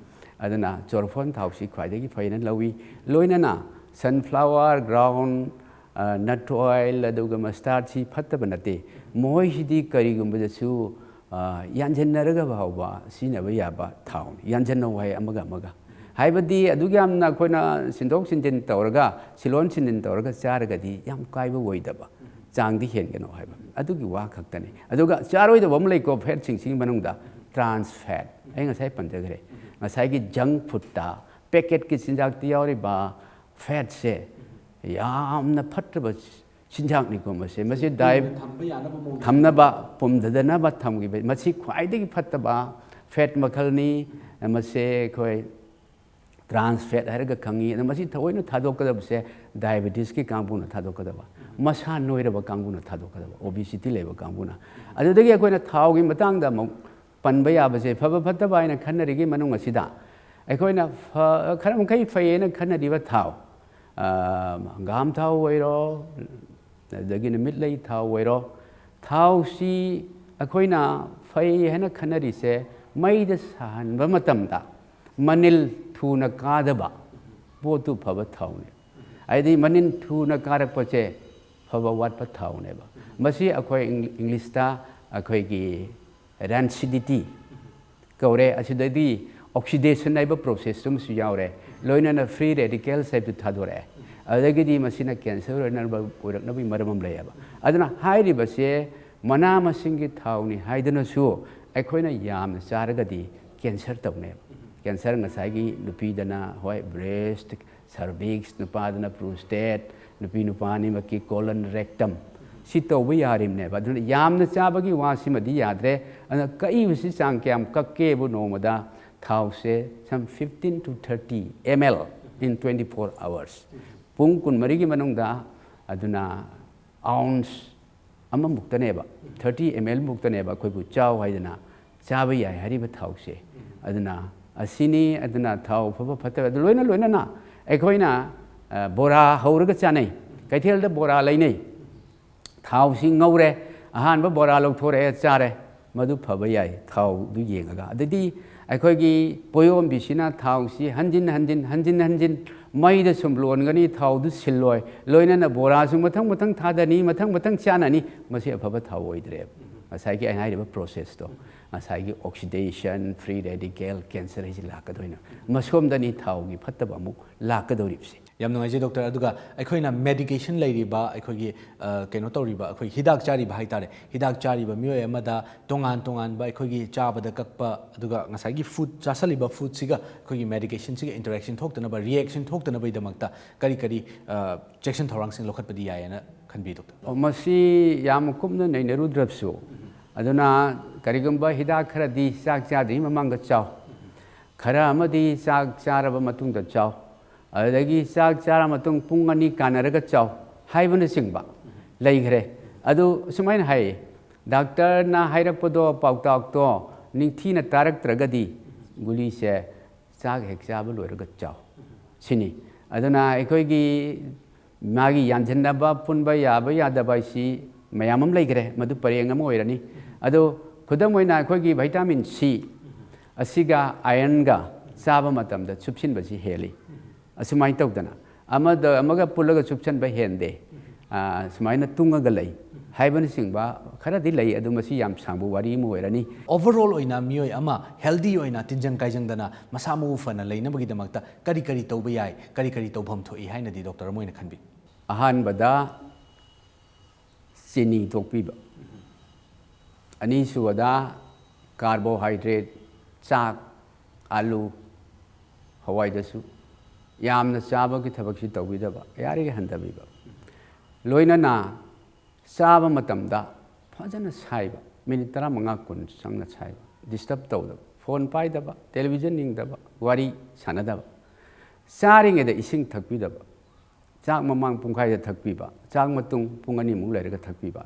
ꯑꯗꯨꯅ ꯆꯣꯔꯐꯣꯟ ꯊꯥꯎꯁꯤ ꯈ꯭ꯋꯥꯏꯗꯒꯤ ꯐꯩꯅ ꯂꯧꯏ꯫ ꯂꯣꯏꯅꯅ sunflower, ground, ꯑ, nut oil, ꯑꯗꯨꯒ mustardꯁꯤ ꯐꯠꯇꯕ ꯅꯠꯇꯦ꯫ ꯃꯈꯣꯏꯁꯤꯗꯤ ꯀꯔꯤꯒꯨꯝꯕꯗꯁꯨ, ꯑ, ꯌꯥꯟꯁꯤꯟꯅꯔꯒ ꯐꯥꯎꯕ ꯁꯤꯖꯤꯟꯅꯕ ꯌꯥꯕ ꯊꯥꯎꯅꯤ꯫ ꯌꯥꯟꯁꯤꯟꯅꯧ ꯍꯥꯏ ꯑꯃꯒ ꯑꯃꯒ꯫ ꯍꯥꯏꯕꯗꯤ ꯑꯗꯨꯛ ꯌꯥꯝꯅ ꯑꯩꯈꯣꯏꯅ ꯁꯤꯟꯗꯣꯛ ꯁꯤꯟꯖꯤꯟ ꯇꯧꯔꯒ, ꯁꯤꯂꯣꯟ ꯁꯤꯟꯖꯤꯟ ꯇꯧꯔꯒ ꯆꯥꯔꯒꯗꯤ ꯌꯥꯝ ꯀꯥꯏꯕ ꯑꯣꯏꯗꯕ, ꯆꯥꯡꯗꯤ ꯍꯦꯟꯒꯅꯨ ꯍꯥꯏꯕ ꯑꯗꯨꯒꯤ ꯋꯥ ꯈꯛꯇꯅꯤ꯫ ꯑꯗꯨꯒ ꯆꯥꯔꯣꯏꯗꯕ ꯑꯃ ꯂꯩꯀꯣ, fatꯁꯤꯡꯁꯤꯒꯤ ꯃꯅꯨꯡꯗ trans fat, ꯑꯩ ꯉꯁꯥꯏ ꯄꯟꯖꯈ꯭ꯔꯦ꯫ ꯉꯁꯥꯏꯒꯤ junk foodꯇ, packetꯀꯤ ꯆꯤꯟꯖꯥꯛꯇ ꯌꯥꯎꯔꯤꯕ fatꯁꯦ ꯌꯥꯝꯅ ꯐꯠꯇꯕ ꯆꯤꯟꯖꯥꯛꯅꯤꯀꯣ ꯃꯁꯦ꯫ ꯃꯁꯤ ꯗꯥꯏ- ꯊꯝꯕ ꯌꯥꯅꯕ ꯃꯑꯣꯡꯗ ꯊꯝꯅꯕ, ꯄꯨꯝꯊꯗꯅꯕ ꯊꯝꯈꯤꯕ, ꯃꯁꯤ ꯈ꯭ꯋꯥꯏꯗꯒꯤ ꯐꯠꯇꯕ fat ꯃꯈꯜꯅꯤ꯫ ꯃꯁꯦ ꯑꯩꯈꯣꯏ trans fat ꯍꯥꯏꯔꯒ ꯈꯪꯉꯤ꯫ ꯑꯗꯣ ꯃꯁꯤ ꯊꯑꯣꯏꯅ ꯊꯥꯗꯣꯛꯀꯗꯕꯁꯦ diabetesꯀꯤ ꯀꯥꯡꯕꯨꯅ ꯊꯥꯗꯣꯛꯀꯗꯕ, ꯃꯁꯥ ꯅꯣꯏꯔꯕ ꯀꯥꯡꯕꯨꯅ ꯊꯥꯗꯣꯛꯀꯗꯕ, obesity ꯂꯩꯕ ꯀꯥꯡꯕꯨꯅ꯫ ꯑꯗꯨꯗꯒꯤ ꯑꯩꯈꯣꯏꯅ ꯊꯥꯎꯒꯤ ꯃꯇꯥꯡꯗ ꯑꯃꯨꯛ ꯄꯟꯕ ꯌꯥꯕꯁꯦ, ꯐꯕ ꯐꯠꯇꯕ ꯍꯥꯏꯅ ꯈꯟꯅꯔꯤꯉꯩ ꯃꯅꯨꯡ ꯑꯁꯤꯗ ꯑꯩꯈꯣꯏꯅ ꯐ-, ꯈꯔ ꯃꯈꯩ ꯐꯩꯌꯦꯅ ꯈꯟꯅꯔꯤꯕ ꯊꯥꯎ, ꯑ, ꯍꯪꯒꯥꯝ ꯊꯥꯎ ꯑꯣꯏꯔꯣ, ꯑꯗꯒꯤ ꯅꯨꯃꯤꯠꯂꯩ ꯊꯥꯎ ꯑꯣꯏꯔꯣ, ꯊꯥꯎꯁꯤ ꯑꯩꯈꯣꯏꯅ ꯐꯩ ꯍꯥꯏꯅ ꯈꯟꯅꯔꯤꯁꯦ, ꯃꯩꯗ ꯁꯥꯍꯟꯕ ꯃꯇꯝꯗ ꯃꯅꯤꯜ ꯊꯨꯅ ꯀꯥꯗꯕ ꯄꯣꯠꯇꯨ ꯐꯕ ꯊꯥꯎꯅꯤ꯫ ꯍꯥꯏꯗꯤ ꯃꯅꯤꯜ ꯊꯨꯅ ꯀꯥꯔꯛꯄꯁꯦ ꯐꯕ ꯋꯥꯠꯄ ꯊꯥꯎꯅꯦꯕ꯫ ꯃꯁꯤ ꯑꯩꯈꯣꯏ ꯏꯪ-, ꯏꯪꯂꯤꯁꯇ ꯑꯩꯈꯣꯏꯒꯤ ꯔꯦꯟꯁꯤꯗꯤꯇꯤ ꯀꯧꯔꯦ꯫ ꯑꯁꯤꯗꯗꯤ ꯑꯣꯛꯁꯤꯗꯦꯁꯟ ꯍꯥꯏꯕ ꯄ꯭ꯔꯣꯁꯦꯁꯇꯨ ꯑꯃꯁꯨ ꯌꯥꯎꯔꯦ, ꯂꯣꯏꯅꯅ ꯐ꯭ꯔꯤ ꯔꯦꯗꯤꯀꯦꯜꯁ ꯍꯥꯏꯕꯗꯨ ꯊꯥꯗꯣꯔꯛꯑꯦ꯫ ꯑꯗꯨꯗꯒꯤꯗꯤ ꯃꯁꯤꯅ ꯀꯦꯟꯁꯔ ꯑꯣꯏꯔꯛꯅꯕ ꯑꯣꯏꯔꯛꯅꯕꯒꯤ ꯃꯔꯝ ꯑꯃ ꯂꯩꯌꯦꯕ꯫ ꯑꯗꯨꯅ ꯍꯥꯏꯔꯤꯕꯁꯦ ꯃꯅꯥ ꯃꯁꯤꯡꯒꯤ ꯊꯥꯎꯅꯤ ꯍꯥꯏꯗꯨꯅꯁꯨ ꯑꯩꯈꯣꯏꯅ ꯌꯥꯝꯅ ꯆꯥꯔꯒꯗꯤ ꯀꯦꯟꯁꯔ ꯇꯧꯅꯦꯕ꯫ ꯀꯦꯟꯁꯔ ꯉꯁꯥꯏꯒꯤ ꯅꯨꯄꯤꯗꯅ ꯍꯣꯏ ꯕ꯭ꯔꯦꯁ, ꯁꯔꯚꯤꯛꯁ, ꯅꯨꯄꯥꯗꯅ ꯄ꯭ꯔꯣꯁꯇꯦꯠ, ꯅꯨꯄꯤ ꯅꯨꯄꯥ ꯑꯅꯤꯃꯛꯀꯤ ꯀꯣꯂꯟ, ꯔꯦꯛꯇꯝ, ꯁꯤ ꯇꯧꯕ ꯌꯥꯔꯤꯕꯅꯦꯕ꯫ ꯑꯗꯨꯅ ꯌꯥꯝꯅ ꯆꯥꯕꯒꯤ ꯋꯥꯁꯤꯃꯗꯤ ꯌꯥꯗ꯭ꯔꯦ꯫ ꯑꯗꯨꯅ ꯀꯛꯏꯕꯁꯤ ꯆꯥꯡ ꯀꯌꯥꯝ ꯀꯛꯀꯦꯕꯨ ꯅꯣꯡꯃꯗ ꯊꯥꯎꯁꯦ some fifteen to thirty ml in twenty four hours, ꯄꯨꯡ ꯀꯨꯟꯃꯔꯤꯒꯤ ꯃꯅꯨꯡꯗ꯫ ꯑꯗꯨꯅ ꯑꯥꯎꯟꯁ ꯑꯃꯃꯨꯛꯇꯅꯦꯕ, ꯊꯥꯔꯇꯤ ꯑꯦꯝ ꯑꯦꯜ ꯃꯨꯛꯇꯅꯦꯕ ꯑꯩꯈꯣꯏꯕꯨ ꯆꯥꯎ ꯍꯥꯏꯗꯅ ꯆꯥꯕ ꯌꯥꯏ ꯍꯥꯏꯔꯤꯕ ꯊꯥꯎꯁꯦ꯫ ꯑꯗꯨꯅ ꯑꯁꯤꯅꯤ꯫ ꯑꯗꯨꯅ ꯊꯥꯎ ꯐꯕ ꯐꯠꯇꯕ ꯑꯗꯨ ꯂꯣꯏꯅ ꯂꯣꯏꯅꯅ ꯑꯩꯈꯣꯏꯅ, ꯑ, ꯕꯣꯔꯥ ꯍꯧꯔꯒ ꯆꯥꯅꯩ꯫ ꯀꯩꯊꯦꯜꯗ ꯕꯣꯔꯥ ꯂꯩꯅꯩ꯫ ꯊꯥꯎꯁꯤ ꯉꯧꯔꯦ, ꯑꯍꯥꯟꯕ ꯕꯣꯔꯥ ꯂꯧꯊꯣꯔꯛꯑꯦ, ꯆꯥꯔꯦ, ꯃꯗꯨ ꯐꯕ ꯌꯥꯏ ꯊꯥꯎꯗꯨ ꯌꯦꯡꯉꯒ꯫ ꯑꯗꯩꯗꯤ ꯑꯩꯈꯣꯏꯒꯤ ꯄꯣꯌꯣꯝꯕꯤꯁꯤꯅ ꯊꯥꯎꯁꯤ ꯍꯟꯖꯤꯟ ꯍꯟꯖꯤꯟ, ꯍꯟꯖꯤꯟ ꯍꯟꯖꯤꯟ ꯃꯩꯗ ꯁꯨꯝ ꯂꯣꯟꯒꯅꯤ, ꯊꯥꯎꯗꯨ ꯁꯤꯜꯂꯣꯏ, ꯂꯣꯏꯅꯅ ꯕꯣꯔꯥꯁꯨ ꯃꯊꯪ ꯃꯊꯪ ꯊꯥꯗꯅꯤ, ꯃꯊꯪ ꯃꯊꯪ ꯆꯥꯅꯅꯤ꯫ ꯃꯁꯤ ꯑꯐꯕ ꯊꯥꯎ ꯑꯣꯏꯗ꯭ꯔꯦꯕ꯫ ꯉꯁꯥꯏꯒꯤ ꯑꯩꯅ ꯍꯥꯏꯔꯤꯕ ꯄ꯭ꯔꯣꯁꯦꯁꯇꯣ, ꯉꯁꯥꯏꯒꯤ ꯑꯣꯛꯁꯤꯗꯦꯁꯟ, ꯐ꯭ꯔꯤ ꯔꯦꯗꯤꯀꯦꯜ, ꯀꯦꯟꯁꯔ ꯍꯥꯏꯁꯤ ꯂꯥꯛꯀꯗꯣꯏꯅꯦ꯫ ꯃꯁꯣꯝꯗꯅꯤ ꯊꯥꯎꯒꯤ ꯐꯠꯇꯕ ꯑꯃꯨꯛ ꯂꯥꯛꯀꯗꯧꯔꯤꯕꯁꯦ꯫ ꯌꯥꯝ ꯅꯨꯡꯉꯥꯏꯖꯩ ꯗꯣꯛꯇꯔ꯫ ꯑꯗꯨꯒ ꯑꯩꯈꯣꯏꯅ ꯃꯦꯗꯤꯀꯦꯁꯟ ꯂꯩꯔꯤꯕ, ꯑꯩꯈꯣꯏꯒꯤ, ꯑ, ꯀꯩꯅꯣ ꯇꯧꯔꯤꯕ, ꯑꯩꯈꯣꯏ ꯍꯤꯗꯥꯛ ꯆꯥꯔꯤꯕ ꯍꯥꯏꯇꯥꯔꯦ, ꯍꯤꯗꯥꯛ ꯆꯥꯔꯤꯕ ꯃꯤꯑꯣꯏ ꯑꯃꯗ ꯇꯣꯉꯥꯟ ꯇꯣꯉꯥꯟꯕ ꯑꯩꯈꯣꯏꯒꯤ ꯆꯥꯕꯗ ꯀꯛꯄ, ꯑꯗꯨꯒ ꯉꯁꯥꯏꯒꯤ ꯐꯨꯗ, ꯆꯥꯁꯜꯂꯤꯕ ꯐꯨꯗꯁꯤꯒ ꯑꯩꯈꯣꯏꯒꯤ ꯃꯦꯗꯤꯀꯦꯁꯟꯁꯤꯒ ꯏꯟꯇꯔꯦꯛꯁꯟ ꯊꯣꯛꯇꯅꯕ, ꯔꯤꯌꯦꯛꯁꯟ ꯊꯣꯛꯇꯅꯕꯒꯤꯗꯃꯛꯇ ꯀꯔꯤ ꯀꯔꯤ, ꯑ, ꯆꯦꯛꯁꯤꯟ ꯊꯧꯔꯥꯡꯁꯤꯡ ꯂꯧꯈꯠꯄꯗꯤ ꯌꯥꯏꯌꯦꯅ ꯈꯟꯕꯤ ꯗꯣꯛꯇꯔ? ꯑꯣ, ꯃꯁꯤ ꯌꯥꯝ ꯀꯨꯞꯅ ꯅꯩꯅꯔꯨꯗ꯭ꯔꯕꯁꯨ, ꯑꯗꯨꯅ ꯀꯔꯤꯒꯨꯝꯕ ꯍꯤꯗꯥꯛ ꯈꯔꯗꯤ ꯆꯥꯛ ꯆꯥꯗ꯭ꯔꯤꯉꯩ ꯃꯃꯥꯡꯗ ꯆꯥꯎ, ꯈꯔ ꯑꯃꯗꯤ ꯆꯥꯛ ꯆꯥꯔꯕ ꯃꯇꯨꯡꯗ ꯆꯥꯎ, ꯑꯗꯨꯗꯒꯤ ꯆꯥꯛ ꯆꯥꯔ ꯃꯇꯨꯡ ꯄꯨꯡ ꯑꯅꯤ ꯀꯥꯟꯅꯔꯒ ꯆꯥꯎ ꯍꯥꯏꯕꯅꯆꯤꯡꯕ ꯂꯩꯈ꯭ꯔꯦ꯫ ꯑꯗꯨ ꯁꯨꯃꯥꯏꯅ ꯍꯥꯏꯌꯦ, ꯗꯥꯛꯇꯔꯅ ꯍꯥꯏꯔꯛꯄꯗꯣ ꯄꯥꯎꯇꯥꯛꯇꯣ ꯅꯤꯡꯊꯤꯅ ꯇꯥꯔꯛꯇ꯭ꯔꯒꯗꯤ ꯒꯨꯂꯤꯁꯦ ꯆꯥꯛ ꯍꯦꯛ ꯆꯥꯕ ꯂꯣꯏꯔꯒ ꯆꯥꯎ ꯁꯤꯅꯤ꯫ ꯑꯗꯨꯅ ꯑꯩꯈꯣꯏꯒꯤ ꯃꯥꯒꯤ ꯌꯥꯟꯁꯤꯟꯅꯕ, ꯄꯨꯟꯕ ꯌꯥꯕ ꯌꯥꯗꯕ ꯍꯥꯏꯁꯤ ꯃꯌꯥꯝ ꯑꯃ ꯂꯩꯈ꯭ꯔꯦ, ꯃꯗꯨ ꯄꯔꯦꯡ ꯑꯃ ꯑꯣꯏꯔꯅꯤ꯫ ꯑꯗꯣ ꯈꯨꯗꯝ ꯑꯣꯏꯅ ꯑꯩꯈꯣꯏꯒꯤ ꯚꯤꯇꯥꯃꯤꯟ ꯁꯤ ꯑꯁꯤꯒ ꯑꯥꯏꯔꯟꯒ ꯆꯥꯕ ꯃꯇꯝꯗ ꯆꯨꯞꯁꯤꯟꯕꯁꯤ ꯍꯦꯜꯂꯤ꯫ ꯑꯁꯨꯃꯥꯏꯅ ꯇꯧꯗꯅ ꯑꯃꯗ ꯑꯃꯒ ꯄꯨꯜꯂꯒ ꯆꯨꯞꯁꯤꯟꯕ ꯍꯦꯟꯗꯦ꯫ ꯑꯥ, ꯁꯨꯃꯥꯏꯅ ꯇꯨꯡꯉꯒ ꯂꯩ꯫ ꯍꯥꯏꯕꯅꯆꯤꯡꯕ ꯈꯔꯗꯤ ꯂꯩ, ꯑꯗꯨ ꯃꯁꯤ ꯌꯥꯝ ꯁꯥꯡꯕ ꯋꯥꯔꯤ ꯑꯃ ꯑꯣꯏꯔꯅꯤ꯫ ꯑꯣꯚꯔ ꯑꯣꯜ ꯑꯣꯏꯅ ꯃꯤꯑꯣꯏ ꯑꯃ ꯍꯦꯜꯗꯤ ꯑꯣꯏꯅ ꯇꯤꯟꯖꯪ ꯀꯥꯏꯖꯪꯗꯅ ꯃꯁꯥ ꯃꯎ ꯐꯅ ꯂꯩꯅꯕꯒꯤꯗꯃꯛꯇ ꯀꯔꯤ ꯀꯔꯤ ꯇꯧꯕ ꯌꯥꯏ, ꯀꯔꯤ ꯀꯔꯤ ꯇꯧꯐꯝ ꯊꯣꯛꯏ ꯍꯥꯏꯅꯗꯤ ꯗꯣꯛꯇꯔ ꯑꯃ ꯑꯣꯏꯅ ꯈꯟꯕꯤ? ꯑꯍꯥꯟꯕꯗ ꯆꯤꯅꯤ ꯇꯣꯛꯄꯤꯕ, ꯑꯅꯤꯁꯨꯕꯗ ꯀꯥꯔꯕꯣꯍꯥꯏꯗ꯭ꯔꯦꯠ, ꯆꯥꯛ, ꯑꯥꯂꯨ, ꯍꯋꯥꯏꯗꯁꯨ ꯌꯥꯝꯅ ꯆꯥꯕꯒꯤ ꯊꯕꯛꯁꯤ ꯇꯧꯕꯤꯗꯕ, ꯌꯥꯔꯤꯒꯩ ꯍꯟꯊꯕꯤꯕ꯫ ꯂꯣꯏꯅꯅ ꯆꯥꯕ ꯃꯇꯝꯗ ꯐꯖꯅ ꯁꯥꯏꯕ, ꯃꯤꯅꯤꯠ ꯇꯔꯥꯃꯉꯥ ꯀꯨꯟ ꯆꯪꯅ ꯁꯥꯏꯕ, ꯗꯤꯁꯇꯔꯕ ꯇꯧꯗꯕ, ꯐꯣꯟ ꯄꯥꯏꯗꯕ, ꯇꯦꯂꯤꯚꯤꯖꯟ ꯌꯦꯡꯗꯕ, ꯋꯥꯔꯤ ꯁꯥꯟꯅꯗꯕ꯫ ꯆꯥꯔꯤꯉꯩꯗ ꯏꯁꯤꯡ ꯊꯛꯄꯤꯗꯕ, ꯆꯥꯛ ꯃꯃꯥꯡ ꯄꯨꯡꯈꯥꯏꯗ ꯊꯛꯄꯤꯕ, ꯆꯥꯛ ꯃꯇꯨꯡ ꯄꯨꯡ ꯑꯅꯤꯃꯨꯛ ꯂꯩꯔꯒ ꯊꯛꯄꯤꯕ꯫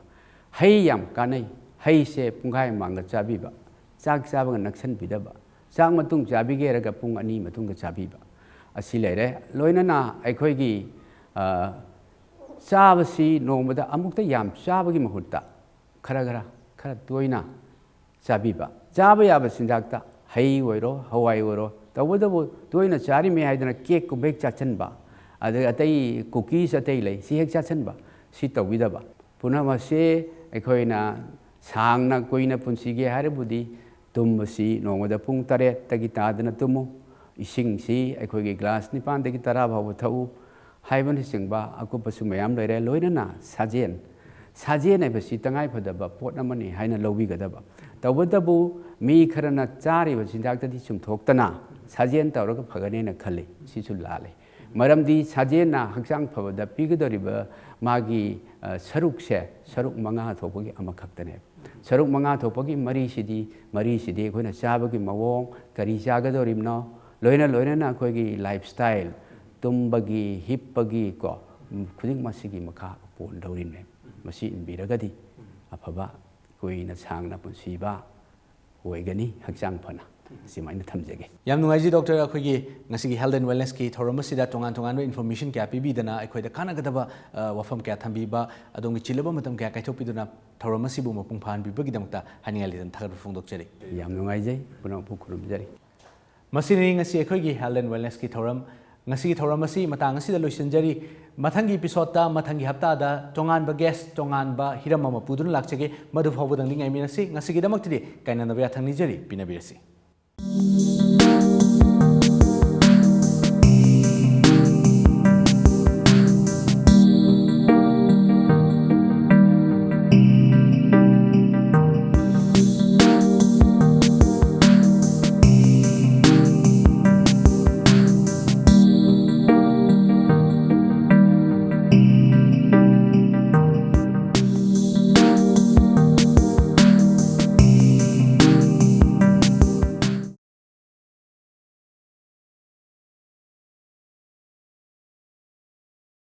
ꯍꯩ ꯌꯥꯝ ꯀꯥꯟꯅꯩ, ꯍꯩꯁꯦ ꯄꯨꯡꯈꯥꯏ ꯃꯃꯥꯡꯗ ꯆꯥꯕꯤꯕ, ꯆꯥꯛ ꯆꯥꯕꯒ ꯅꯛꯁꯟꯕꯤꯗꯕ, ꯆꯥꯛ ꯃꯇꯨꯡ ꯆꯥꯕꯤꯒꯦ ꯍꯥꯏꯔꯒ ꯄꯨꯡ ꯑꯅꯤ ꯃꯇꯨꯡꯗ ꯆꯥꯕꯤꯕ꯫ ꯑꯁꯤ ꯂꯩꯔꯦ꯫ ꯂꯣꯏꯅꯅ ꯑꯩꯈꯣꯏꯒꯤ, ꯑ, ꯆꯥꯕꯁꯤ ꯅꯣꯡꯃꯗ ꯑꯃꯨꯛꯇ ꯌꯥꯝ ꯆꯥꯕꯒꯤ ꯃꯍꯨꯠꯇ ꯈꯔ ꯈꯔ, ꯈꯔ ꯇꯣꯏꯅ ꯆꯥꯕꯤꯕ꯫ ꯆꯥꯕ ꯌꯥꯕ ꯆꯤꯟꯖꯥꯛꯇ ꯍꯩ ꯑꯣꯏꯔꯣ, ꯍꯋꯥꯏ ꯑꯣꯏꯔꯣ, ꯇꯧꯕꯇꯕꯨ ꯇꯣꯏꯅ ꯆꯥꯔꯤꯃꯦ ꯍꯥꯏꯗꯅ ꯀꯦꯛꯀꯨꯝꯕ ꯍꯦꯛ ꯆꯥꯁꯤꯟꯕ, ꯑꯗꯒꯤ ꯑꯇꯩ ꯀꯨꯀꯤꯁ ꯑꯇꯩ ꯂꯩ, ꯁꯤ ꯍꯦꯛ ꯆꯥꯁꯤꯟꯕ, ꯁꯤ ꯇꯧꯕꯤꯗꯕ꯫ ꯄꯨꯝꯅꯃꯛꯁꯦ ꯑꯩꯈꯣꯏꯅ ꯁꯥꯡꯅ ꯀꯨꯏꯅ ꯄꯨꯟꯁꯤꯒꯦ ꯍꯥꯏꯔꯕꯗꯤ ꯇꯨꯝꯕꯁꯤ ꯅꯣꯡꯃꯗ ꯄꯨꯡ ꯇꯔꯦꯠꯇꯒꯤ ꯇꯥꯗꯅ ꯇꯨꯝꯃꯨ, ꯏꯁꯤꯡꯁꯤ ꯑꯩꯈꯣꯏꯒꯤ ꯒ꯭ꯂꯥꯁ ꯅꯤꯄꯥꯟꯗꯒꯤ ꯇꯔꯥ ꯐꯥꯎꯕ ꯊꯛꯎ ꯍꯥꯏꯕꯅꯆꯤꯡꯕ ꯑꯀꯨꯞꯄꯁꯨ ꯃꯌꯥꯝ ꯂꯩꯔꯦ꯫ ꯂꯣꯏꯅꯅ ꯁꯥꯖꯦꯜ, ꯁꯥꯖꯦꯜ ꯍꯥꯏꯕꯁꯤ ꯇꯉꯥꯏꯐꯗꯕ ꯄꯣꯠ ꯑꯃꯅꯤ ꯍꯥꯏꯅ ꯂꯧꯕꯤꯒꯗꯕ꯫ ꯇꯧꯕꯇꯕꯨ ꯃꯤ ꯈꯔꯅ ꯆꯥꯔꯤꯕ ꯆꯤꯟꯖꯥꯛꯇꯗꯤ ꯆꯨꯝꯊꯣꯛꯇꯅ ꯁꯥꯖꯦꯜ ꯇꯧꯔꯒ ꯐꯒꯅꯦꯅ ꯈꯜꯂꯤ꯫ ꯁꯤꯁꯨ ꯂꯥꯜꯂꯤ꯫ ꯃꯔꯝꯗꯤ ꯁꯥꯖꯦꯜꯅ ꯍꯛꯆꯥꯡ ꯐꯕꯗ ꯄꯤꯒꯗꯧꯔꯤꯕ ꯃꯥꯒꯤ, ꯑ, ꯁꯔꯨꯛꯁꯦ ꯁꯔꯨꯛ ꯃꯉꯥ ꯊꯣꯛꯄꯒꯤ ꯑꯃꯈꯛꯇꯅꯦꯕ꯫ ꯁꯔꯨꯛ ꯃꯉꯥ ꯊꯣꯛꯄꯒꯤ ꯃꯔꯤꯁꯤꯗꯤ, ꯃꯔꯤꯁꯤꯗꯤ ꯑꯩꯈꯣꯏꯅ ꯆꯥꯕꯒꯤ ꯃꯑꯣꯡ, ꯀꯔꯤ ꯆꯥꯒꯗꯧꯔꯤꯕꯅꯣ, ꯂꯣꯏꯅ ꯂꯣꯏꯅꯅ ꯑꯩꯈꯣꯏꯒꯤ ꯂꯥꯏꯐ ꯁ꯭ꯇꯥꯏꯜ, ꯇꯨꯝꯕꯒꯤ, ꯍꯤꯞꯄꯒꯤ ꯀꯣ, ꯈꯨꯗꯤꯡꯃꯛꯁꯤꯒꯤ ꯃꯈꯥ ꯄꯣꯟꯗꯧꯔꯤꯕꯅꯦ꯫ ꯃꯁꯤ ꯏꯟꯕꯤꯔꯒꯗꯤ ꯑꯐꯕ, ꯀꯨꯏꯅ ꯁꯥꯡꯅ ꯄꯨꯟꯁꯤꯕ ꯑꯣꯏꯒꯅꯤ, ꯍꯛꯆꯥꯡ ꯐꯅ꯫ ꯑꯁꯨꯃꯥꯏꯅ ꯊꯝꯖꯒꯦ꯫ ꯌꯥꯝ ꯅꯨꯡꯉꯥꯏꯖꯩ ꯗꯣꯛꯇꯔ, ꯑꯩꯈꯣꯏꯒꯤ ꯉꯁꯤꯒꯤ ꯍꯦꯜꯊ ꯑꯦꯟ ꯋꯦꯜꯅꯦꯁꯀꯤ ꯊꯧꯔꯝ ꯑꯁꯤꯗ ꯇꯣꯉꯥꯟ ꯇꯣꯉꯥꯟꯕ ꯏꯟꯐꯣꯔꯃꯦꯁꯟ ꯀꯌꯥ ꯄꯤꯕꯤꯗꯅ, ꯑꯩꯈꯣꯏꯗ ꯀꯥꯟꯅꯒꯗꯕ, ꯑ, ꯋꯥꯐꯝ ꯀꯌꯥ ꯊꯝꯕꯤꯕ, ꯑꯗꯣꯝꯒꯤ ꯆꯤꯜꯂꯕ ꯃꯇꯝ ꯀꯌꯥ ꯀꯥꯏꯊꯣꯛꯄꯤꯗꯨꯅ ꯊꯧꯔꯝ ꯑꯁꯤꯕꯨ ꯃꯄꯨꯡ ꯐꯥꯍꯟꯕꯤꯕꯒꯤꯗꯃꯛꯇ ꯍꯥꯏꯅꯤꯡꯉꯥꯏ ꯂꯩꯇꯅ ꯊꯥꯒꯠꯄ ꯐꯣꯡꯗꯣꯛꯆꯔꯤ꯫ ꯌꯥꯝ ꯅꯨꯡꯉꯥꯏꯖꯩ, ꯄꯨꯝꯅꯃꯛꯄꯨ ꯈꯨꯔꯨꯝꯖꯔꯤ꯫ ꯃꯁꯤꯅꯤ ꯉꯁꯤ ꯑꯩꯈꯣꯏꯒꯤ ꯍꯦꯜꯊ ꯑꯦꯟ ꯋꯦꯜꯅꯦꯁꯀꯤ ꯊꯧꯔꯝ꯫ ꯉꯁꯤꯒꯤ ꯊꯧꯔꯝ ꯑꯁꯤ ꯃꯇꯥꯡ ꯑꯁꯤꯗ ꯂꯣꯏꯁꯤꯟꯖꯔꯤ꯫ ꯃꯊꯪꯒꯤ episode ꯇ, ꯃꯊꯪꯒꯤ ꯍꯞꯇꯥꯗ ꯇꯣꯉꯥꯟꯕ guest, ꯇꯣꯉꯥꯟꯕ ꯍꯤꯔꯝ ꯑꯃ ꯄꯨꯗꯨꯅ ꯂꯥꯛꯆꯒꯦ꯫ ꯃꯗꯨ ꯐꯥꯎꯕꯗꯪꯗꯤ ꯉꯥꯏꯃꯤꯟꯅꯁꯤ꯫ ꯉꯁꯤꯒꯤꯗꯃꯛꯇꯗꯤ ꯀꯥꯏꯅꯅꯕ ꯌꯥꯊꯪ ꯅꯤꯖꯔꯤ꯫ ꯄꯤꯅꯕꯤꯔꯁꯤ꯫